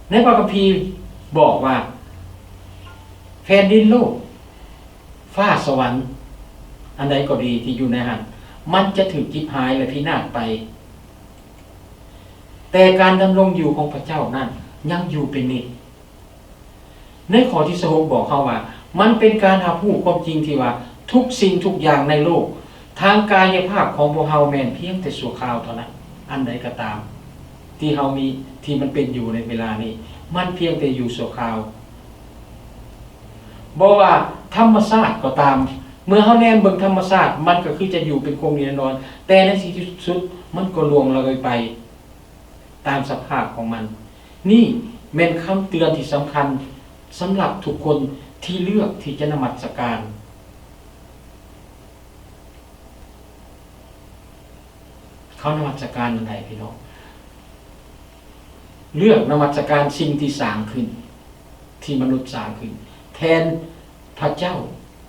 ໃນພະຄຳພີບອກວ່າ ແຜ່ນດິນໂລກ ຟ້າສະຫວັນ ອັນໃດກໍດີທີ່ຢູ່ໃນຫັ້ນ ມັນຈະຖືກຈິບຫາຍ ແລະ ພິນາດໄປ, ແຕ່ການດຳລົງຢູ່ຂອງພະເຈົ້ານັ້ນຍັງຢູ່ເປັນນິດ. ໃນຂໍ້ທີຊາວຫົກບອກເຮົາວ່າ ມັນເປັນການຮັບຮູ້ຄວາມຈິງທີ່ວ່າ ທຸກສິ່ງທຸກຢ່າງໃນໂລກ ທາງກາຍະພາບຂອງພວກເຮົາແມ່ນພຽງແຕ່ຊົ່ວຄາວເທົ່ານັ້ນ. ອັນໃດກໍຕາມທີ່ເຮົາມີ ທີ່ມັນເປັນຢູ່ໃນເວລານີ້ ມັນພຽງແຕ່ຢູ່ຊົ່ວຄາວ. ບໍ່ວ່າທຳມະຊາດກໍຕາມ, ເມື່ອເຮົາແນມເບິ່ງທຳມະຊາດ ມັນກໍຄືຈະຢູ່ເປັນຄົງທີ່ແນ່ນອນ, ແຕ່ໃນທີ່ສຸດມັນກໍລ່ວງເລີຍໄປຕາມສະພາບຂອງມັນ. ນີ້ແມ່ນຄຳເຕືອນທີ່ສຳຄັນສຳລັບທຸກຄົນທີ່ເລືອກທີ່ຈະນະມັດສະການ. ເຂົານະມັດສະການອັນໃດ ພີ່ນ້ອງ? ເລືອກນະມັດສະການສິ່ງທີ່ສ້າງຂຶ້ນ, ທີ່ມະນຸດສ້າງຂຶ້ນ ແທນພະເຈົ້າ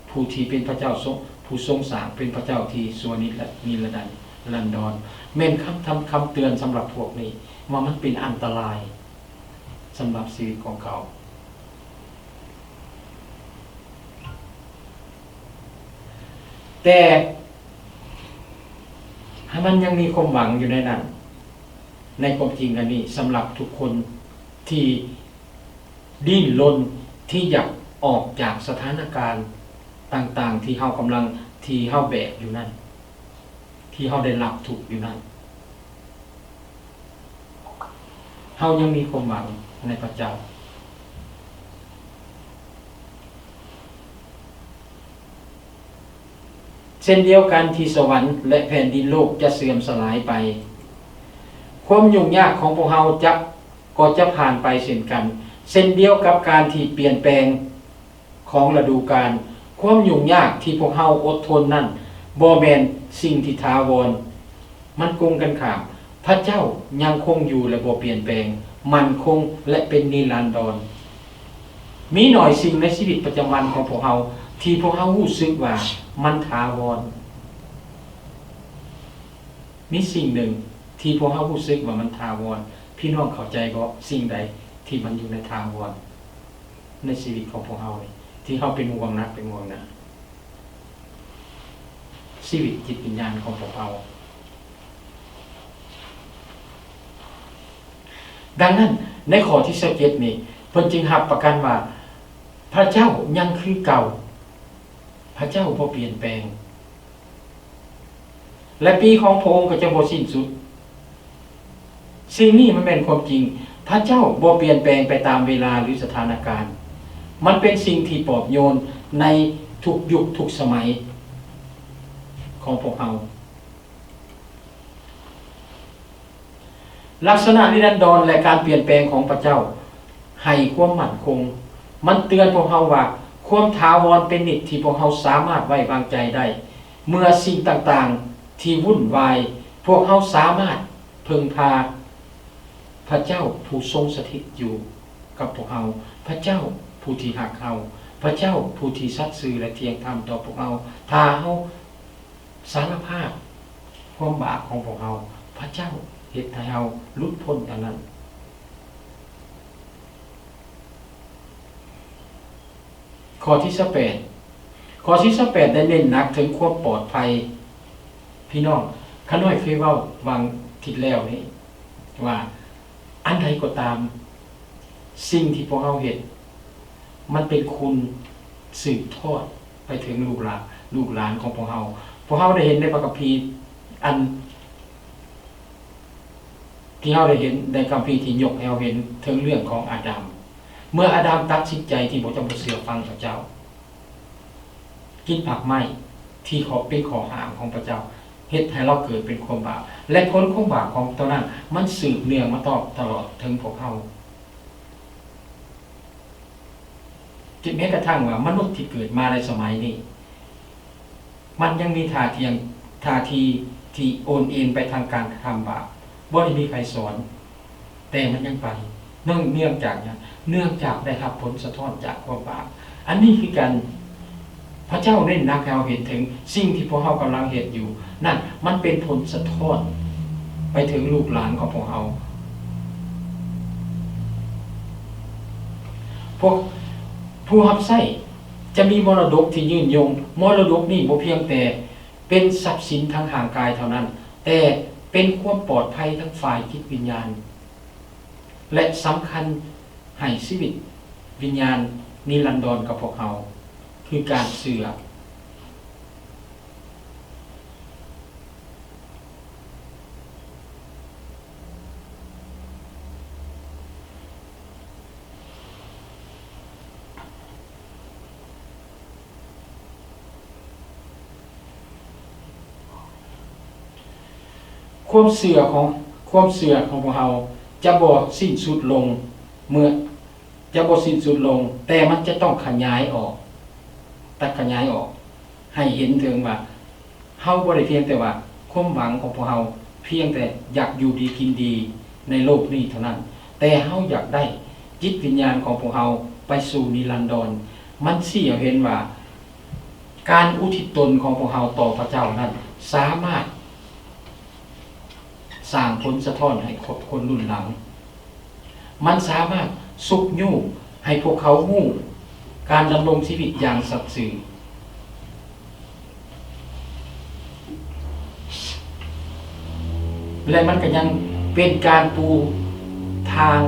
ຜູ້ທີ່ເປັນພະເຈົ້າຊົງ ຜູ້ຊົງສ້າງ ເປັນພະເຈົ້າທີ່ຊົ່ວນິດ ແລະ ນິລະດັນ ລັນດອນ, ແມ່ນຄຳ ຄຳ ຄຳເຕືອນສຳລັບພວກນີ້ ວ່າມັນເປັນອັນຕະລາຍ ສຳລັບຊີວິດຂອງເຂົາ. ແຕ່ໃຫ້ມັນຍັງມີຄວາມຫວັງຢູ່ໃນນັ້ນ, ໃນຄວາມຈິງອັນນີ້ ສຳລັບທຸກຄົນທີ່ດີ້ນລົນ ທີ່ຢາກອອກຈາກສະຖານະການຕ່າງໆ ທີ່ເຮົາກຳລັງ ທີ່ເຮົາແບກຢູ່ນັ້ນ. ທີ່ເຮົາໄດ້ຮັບທຸກຢູ່ນັ້ນ, ເຮົາຍັງມີຄວາມຫວັງໃນພະເຈົ້າ. ເຊັ່ນດຽວກັນທີ່ສະຫວັນ ແລະ ແຜ່ນດິນໂລກຈະເສື່ອມສະຫຼາຍໄປ, ຄວາມຫຍຸ້ງຍາກຂອງພວກເຮົາຈະ ກໍຈະຜ່ານໄປເຊັ່ນກັນ, ເຊັ່ນດຽວກັບການທີ່ປ່ຽນແປງ ຂອງລະດູການ. ຄວາມຫຍຸ້ງຍາກທີ່ພວກເຮົາອົດທົນນັ້ນ ບໍ່ແມ່ນສິ່ງທີ່ຖາວອນ, ມັນກົງກັນຂ້າມ. ພະເຈົ້າຍັງຄົງຢູ່ ແລະ ບໍ່ປ່ຽນແປງ, ໝັ້ນຄົງ ແລະ ເປັນນິລັນດອນ. ມີໜ້ອຍສິ່ງໃນຊີວິດປະຈຳວັນຂອງພວກເຮົາ ທີ່ພວກເຮົາຮູ້ສຶກວ່າມັນຖາວອນ. ມີສິ່ງໜຶ່ງທີ່ພວກເຮົາຮູ້ສຶກວ່າມັນຖາວອນ. ພີ່ນ້ອງເຂົ້າໃຈບໍ່? ສິ່ງໃດທີ່ມັນຢູ່ໃນຖາວອນ ໃນຊີວິດຂອງພວກເຮົານີ້ ທີ່ເຮົາເປັນຫ່ວງໜັກເປັນຫ່ວງໜາ ຊີວິດຈິດວິນຍານຂອງພວກເຮົາ. ດັ່ງນັ້ນ ໃນຂໍ້ທີຊາວເຈັດນີ້ ເພິ່ນຈຶ່ງຮັບປະກັນວ່າ ພະເຈົ້າຍັງຄືເກົ່າ, ພະເຈົ້າບໍ່ປ່ຽນແປງ. ແລະ ປີຂອງພະອົງກໍຈະບໍ່ສິ້ນສຸດ. ສິ່ງນີ້ມັນແມ່ນຄວາມຈິງ. ພະເຈົ້າບໍ່ປ່ຽນແປງໄປຕາມເວລາ ຫຼື ສະຖານະການ. ມັນເປັນສິ່ງທີ່ປອບໂຍນໃນທຸກຍຸກທຸກສະໄໝຂອງພວກເຮົາ. ລັກສະນະນິລັນດອນ ແລະ ການປ່ຽນແປງຂອງພະເຈົ້າໃຫ້ຄວາມໝັ້ນຄົງ. ມັນເຕືອນພວກເຮົາວ່າ ຄວາມຖາວອນເປັນນິດທີ່ພວກເຮົາສາມາດໄວ້ວາງໃຈໄດ້. ເມື່ອສິ່ງຕ່າງໆທີ່ວຸ່ນວາຍ, ພວກເຮົາສາມາດເພິ່ງພາພະເຈົ້າຜູ້ຊົງສະຖິດຢູ່ກັບພວກເຮົາ, ພະເຈົ້າຜູ້ທີ່ຮັກເຮົາ, ພະເຈົ້າຜູ້ທີ່ສັດຊື່ ແລະ ທ່ຽງທຳຕໍ່ພວກເຮົາ. ຖ້າເຮົາ ສາລະພາບຄວາມບາບຂອງພວກເຮົາ, ພະເຈົ້າເຮັດໃຫ້ເຮົາຫຼຸດພົ້ນອັນນັ້ນ. ຂໍ້ທີຊາວແປດ, ຂໍ້ທີຊາວແປດໄດ້ເນັ້ນໜັກເຖິງຄວາມປອດໄພ. ພີ່ນ້ອງ, ຂ້ານ້ອຍເຄີຍເວົ້າຫວ່າງທິດແລ້ວນີ້ວ່າ ອັນໃດກໍຕາມ, ສິ່ງທີ່ພວກເຮົາເຮັດ ມັນເປັນຄຸນສືບທອດໄປເຖິງລູກຫຼານ, ລູກຫຼານຂອງພວກເຮົາ. ພວກເຮົາໄດ້ເຫັນໃນພະຄຳພີ ອັນທີ່ເຮົາໄດ້ເຫັນໃນຄຳພີທີ່ຍົກໃຫ້ເຮົາເຫັນເຖິງເລື່ອງຂອງອາດາມ. ເມື່ອອາດາມຕັດສິນໃຈທີ່ບໍ່ຈະບໍ່ເຊື່ອຟັງພະເຈົ້າ, ກິນໝາກໄມ້ທີ່ເປັນຂໍ້ຫ້າມຂອງພະເຈົ້າ, ເຮັດໃຫ້ລາວເກີດເປັນຄວາມບາບ ແລະ ຜົນຂອງບາບຂອງຕົວນັ້ນ ມັນສືບເນື່ອງມາຕອບຕະຫຼອດເຖິງພວກເຮົາ. ແມ້ກະທັ່ງວ່າມະນຸດທີ່ເກີດມາໃນສະໄໝນີ້ ມັນຍັງມີທ່າທຽງ ທ່າທີທີ່ໂອນເອນໄປທາງການກະທຳບາບ, ບໍ່ໄດ້ມີໃຜສອນ. ແຕ່ມັນຍັງໄປ ເນື່ອງ ເນື່ອງຈາກຫຍັງ? ເນື່ອງຈາກໄດ້ຮັບຜົນສະທ້ອນຈາກຄວາມບາບ. ອັນນີ້ຄືກັນ, ພະເຈົ້າເນັ້ນໜັກໃຫ້ເຮົາເຫັນເຖິງສິ່ງທີ່ພວກເຮົາກຳລັງເຮັດຢູ່ນັ້ນ ມັນເປັນຜົນສະທ້ອນໄປເຖິງລູກຫຼານຂອງພວກເຮົາ. ພວກຜູ້ຮັບໃຊ້ຈະມີມໍລະດົກທີ່ຍືນຍົງ. ມໍລະດົກນີ້ບໍ່ພຽງແຕ່ເປັນຊັບສິນທາງຮ່າງກາຍເທົ່ານັ້ນ, ແຕ່ເປັນຄວາມປອດໄພທາງຝ່າຍຈິດວິນຍານ ແລະ ສຳຄັນໃຫ້ຊີວິດວິນຍານນິລັນດອນກັບພວກເຮົາ ຄືການເຊື່ອ. ຄວາມເຊື່ອຂອງ, ຄວາມເຊື່ອຂອງພວກເຮົາຈະບໍ່ສິ້ນສຸດລົງ ເມື່ອ ຈະບໍ່ສິ້ນສຸດລົງ, ແຕ່ມັນຈະຕ້ອງຂະຫຍາຍອອກ, ຕັດຂະຫຍາຍອອກ ໃຫ້ເຫັນເຖິງວ່າ ເຮົາບໍ່ໄດ້ພຽງແຕ່ວ່າຄວາມຫວັງຂອງພວກເຮົາພຽງແຕ່ຢາກຢູ່ດີກິນດີໃນໂລກນີ້ເທົ່ານັ້ນ, ແຕ່ເຮົາຢາກໄດ້ຈິດວິນຍານຂອງພວກເຮົາໄປສູ່ນິລັນດອນ. ມັນຊີ້ໃຫ້ເຫັນວ່າ ການອຸທິດຕົນຂອງພວກເຮົາຕໍ່ພະເຈົ້ານັ້ນ ສາມາດ ສ້າງຜົນສະທ້ອນໃຫ້ຄົນລຸ້ນຫຼັງ. ມັນສາມາດຊຸກຍູ້ໃຫ້ພວກເຂົາຮູ້ການດຳລົງຊີວິດຢ່າງສັດຊື່ ແລະ ມັນກໍຍັງເປັນການປູທາງ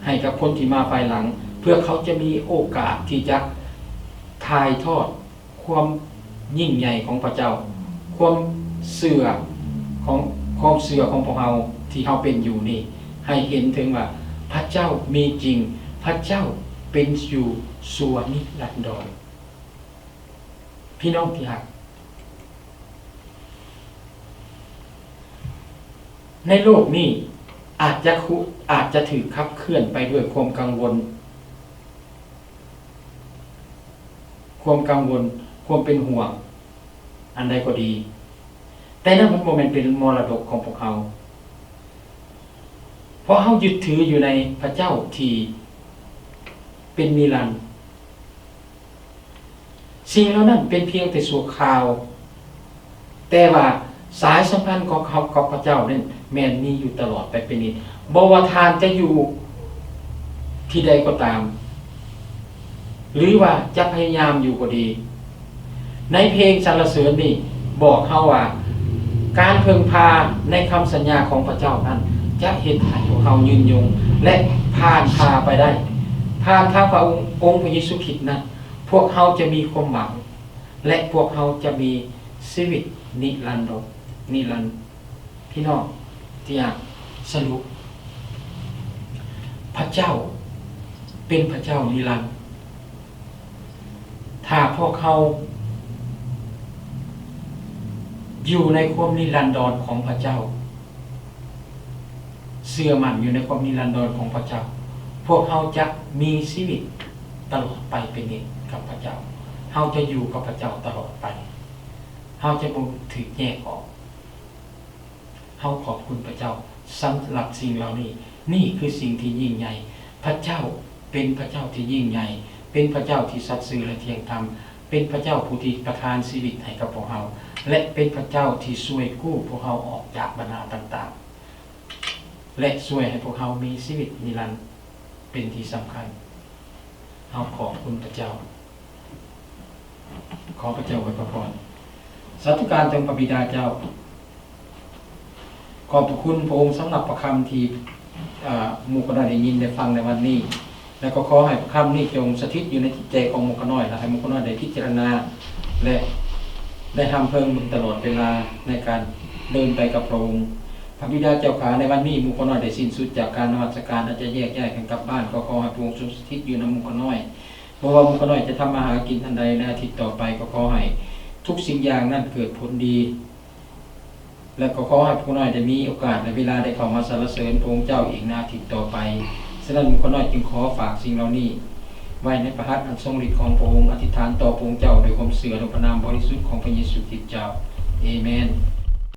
ໃຫ້ກັບຄົນທີ່ມາພາຍຫຼັງ ເພື່ອເຂົາຈະມີໂອກາດທີ່ຈະຖ່າຍທອດ ຄວາມຍິ່ງໃຫຍ່ຂອງພະເຈົ້າ, ຄວາມເຊື່ອຂອງ, ຄວາມເຊື່ອຂອງພວກເຮົາທີ່ເຮົາເປັນຢູ່ນີ້ ໃຫ້ເຫັນເຖິງວ່າພະເຈົ້າມີຈິງ, ພະເຈົ້າເປັນຢູ່ຊົ່ວນິລັນດອນ. ພີ່ນ້ອງທີ່ຮັກ, ໃນໂລກນີ້ອາດຈະ, ອາດຈະຖືກຂັບເຄື່ອນໄປດ້ວຍຄວາມກັງວົນ, ຄວາມກັງວົນ, ຄວາມເປັນຫ່ວງ ອັນໃດກໍດີ, ແຕ່ນັ້ນມັນບໍ່ແມ່ນເປັນມໍລະດົກຂອງພວກເຮົາ, ເພາະເຮົາຍຶດຖືຢູ່ໃນພະເຈົ້າທີ່ເປັນນິລັນ. ສິ່ງເຫຼົ່ານັ້ນເປັນພຽງແຕ່ຊົ່ວຄາວ, ແຕ່ວ່າສາຍສຳພັນຂອງເຮົາກັບພະເຈົ້ານັ້ນແມ່ນມີຢູ່ຕະຫຼອດໄປເປັນນິດ. ບໍ່ວ່າທ່ານຈະຢູ່ທີ່ໃດກໍຕາມ ຫຼືວ່າຈະພະຍາຍາມຢູ່ກໍດີ, ໃນເພງສັນລະເສີນນີ້ບອກເຮົາວ່າ ການເພິ່ງພາໃນຄຳສັນຍາຂອງພະເຈົ້ານັ້ນ ຈະເຮັດໃຫ້ພວກເຮົາຍືນຍົງ ແລະ ຜ່ານຜ່າໄປໄດ້. ຜ່ານທາງພະອົງ, ອົງພະເຢຊູຄຣິດນັ້ນ ພວກເຮົາຈະມີຄວາມຫວັງ ແລະ ພວກເຮົາຈະມີຊີວິດນິລັນດອນ, ນິລັນ. ພີ່ນ້ອງທີ່ຮັກ, ສະຫຼຸບ, ພະເຈົ້າເປັນພະເຈົ້ານິລັນ. ຖ້າພວກເຮົາຢູ່ໃນຄວາມນິລັນດອນຂອງພະເຈົ້າ, ເຊື່ອໝັ້ນຢູ່ໃນຄວາມນິລັນດອນຂອງພະເຈົ້າ, ພວກເຮົາຈະມີຊີວິດຕະຫຼອດໄປເປັນນິດກັບພະເຈົ້າ. ເຮົາຈະຢູ່ກັບພະເຈົ້າຕະຫຼອດໄປ. ເຮົາຈະບໍ່ຖືກແຍກອອກ. ເຮົາຂອບຄຸນພະເຈົ້າສຳລັບສິ່ງເຫຼົ່ານີ້. ນີ້ຄືສິ່ງທີ່ຍິ່ງໃຫຍ່. ພະເຈົ້າເປັນພະເຈົ້າທີ່ຍິ່ງໃຫຍ່, ເປັນພະເຈົ້າທີ່ສັດຊື່ ແລະ ທ່ຽງທຳ, ເປັນພະເຈົ້າຜູ້ທີ່ປະທານຊີວິດໃຫ້ກັບພວກເຮົາ ແລະ ເປັນພະເຈົ້າທີ່ຊ່ວຍກູ້ພວກເຮົາອອກຈາກບັນຫາຕ່າງໆ ແລະ ຊ່ວຍໃຫ້ພວກເຮົາມີຊີວິດນິລັນເປັນທີ່ສຳຄັນ. ເຮົາຂອບຄຸນພະເຈົ້າ. ຂໍພະເຈົ້າອວຍພະພອນ. ສາທຸການເຖິງພະບິດາເຈົ້າ. ຂອບພະຄຸນພະອົງສຳລັບພະຄຳທີ່, ເອີ, ໝູ່ຂ້ານ້ອຍໄດ້ຍິນໄດ້ຟັງໃນວັນນີ້. ແລະ ກໍຂໍໃຫ້ພະຄຳນີ້ຈົ່ງສະຖິດຢູ່ໃນຈິດໃຈຂອງໝູ່ຂ້ານ້ອຍ ແລະ ໃຫ້ໝູ່ຂ້ານ້ອຍໄດ້ພິຈາລະນາ ແລະ ໄດ້ຮຳເພິງເບິ່ງຕະຫຼອດເວລາໃນການເດີນໄປກັບພະອົງ. ພະບິດາເຈົ້າຂ້າ, ໃນວັນນີ້ໝູ່ຂ້ານ້ອຍໄດ້ສິ້ນສຸດຈາກການນະມັດສະການ ອາດຈະແຍກຍ້າຍກັນກັບບ້ານ, ກໍຂໍໃຫ້ພະອົງຊົງສະຖິດຢູ່ນຳໝູ່ຂ້ານ້ອຍ. ບໍ່ວ່າໝູ່ຂ້ານ້ອຍຈະທຳມາຫາກິນອັນໃດໃນອາທິດຕໍ່ໄປ, ກໍຂໍໃຫ້ທຸກສິ່ງຢ່າງນັ້ນເກີດຜົນດີ ແລະ ກໍຂໍໃຫ້ໝູ່ຂ້ານ້ອຍໄດ້ມີໂອກາດ ແລະ ເວລາໄດ້ເຂົ້າມາສັນລະເສີນພະອົງເຈົ້າອີກໃນອາທິດຕໍ່ໄປ. ສະນັ້ນ ໝູ່ຂ້ານ້ອຍຈຶ່ງຂໍຝາກສິ່ງເຫຼົ່ານີ້ໄວ້ໃນພະຫັດອັນຊົງລິດຂອງພະອົງ, ອະທິຖານຕໍ່ພະອົງເຈົ້າດ້ວຍຄວາມເຊື່ອໃນພະນາມບໍລິສຸດຂອງພະເຢຊູຄຣິດເຈົ້າ. ເອເມນ.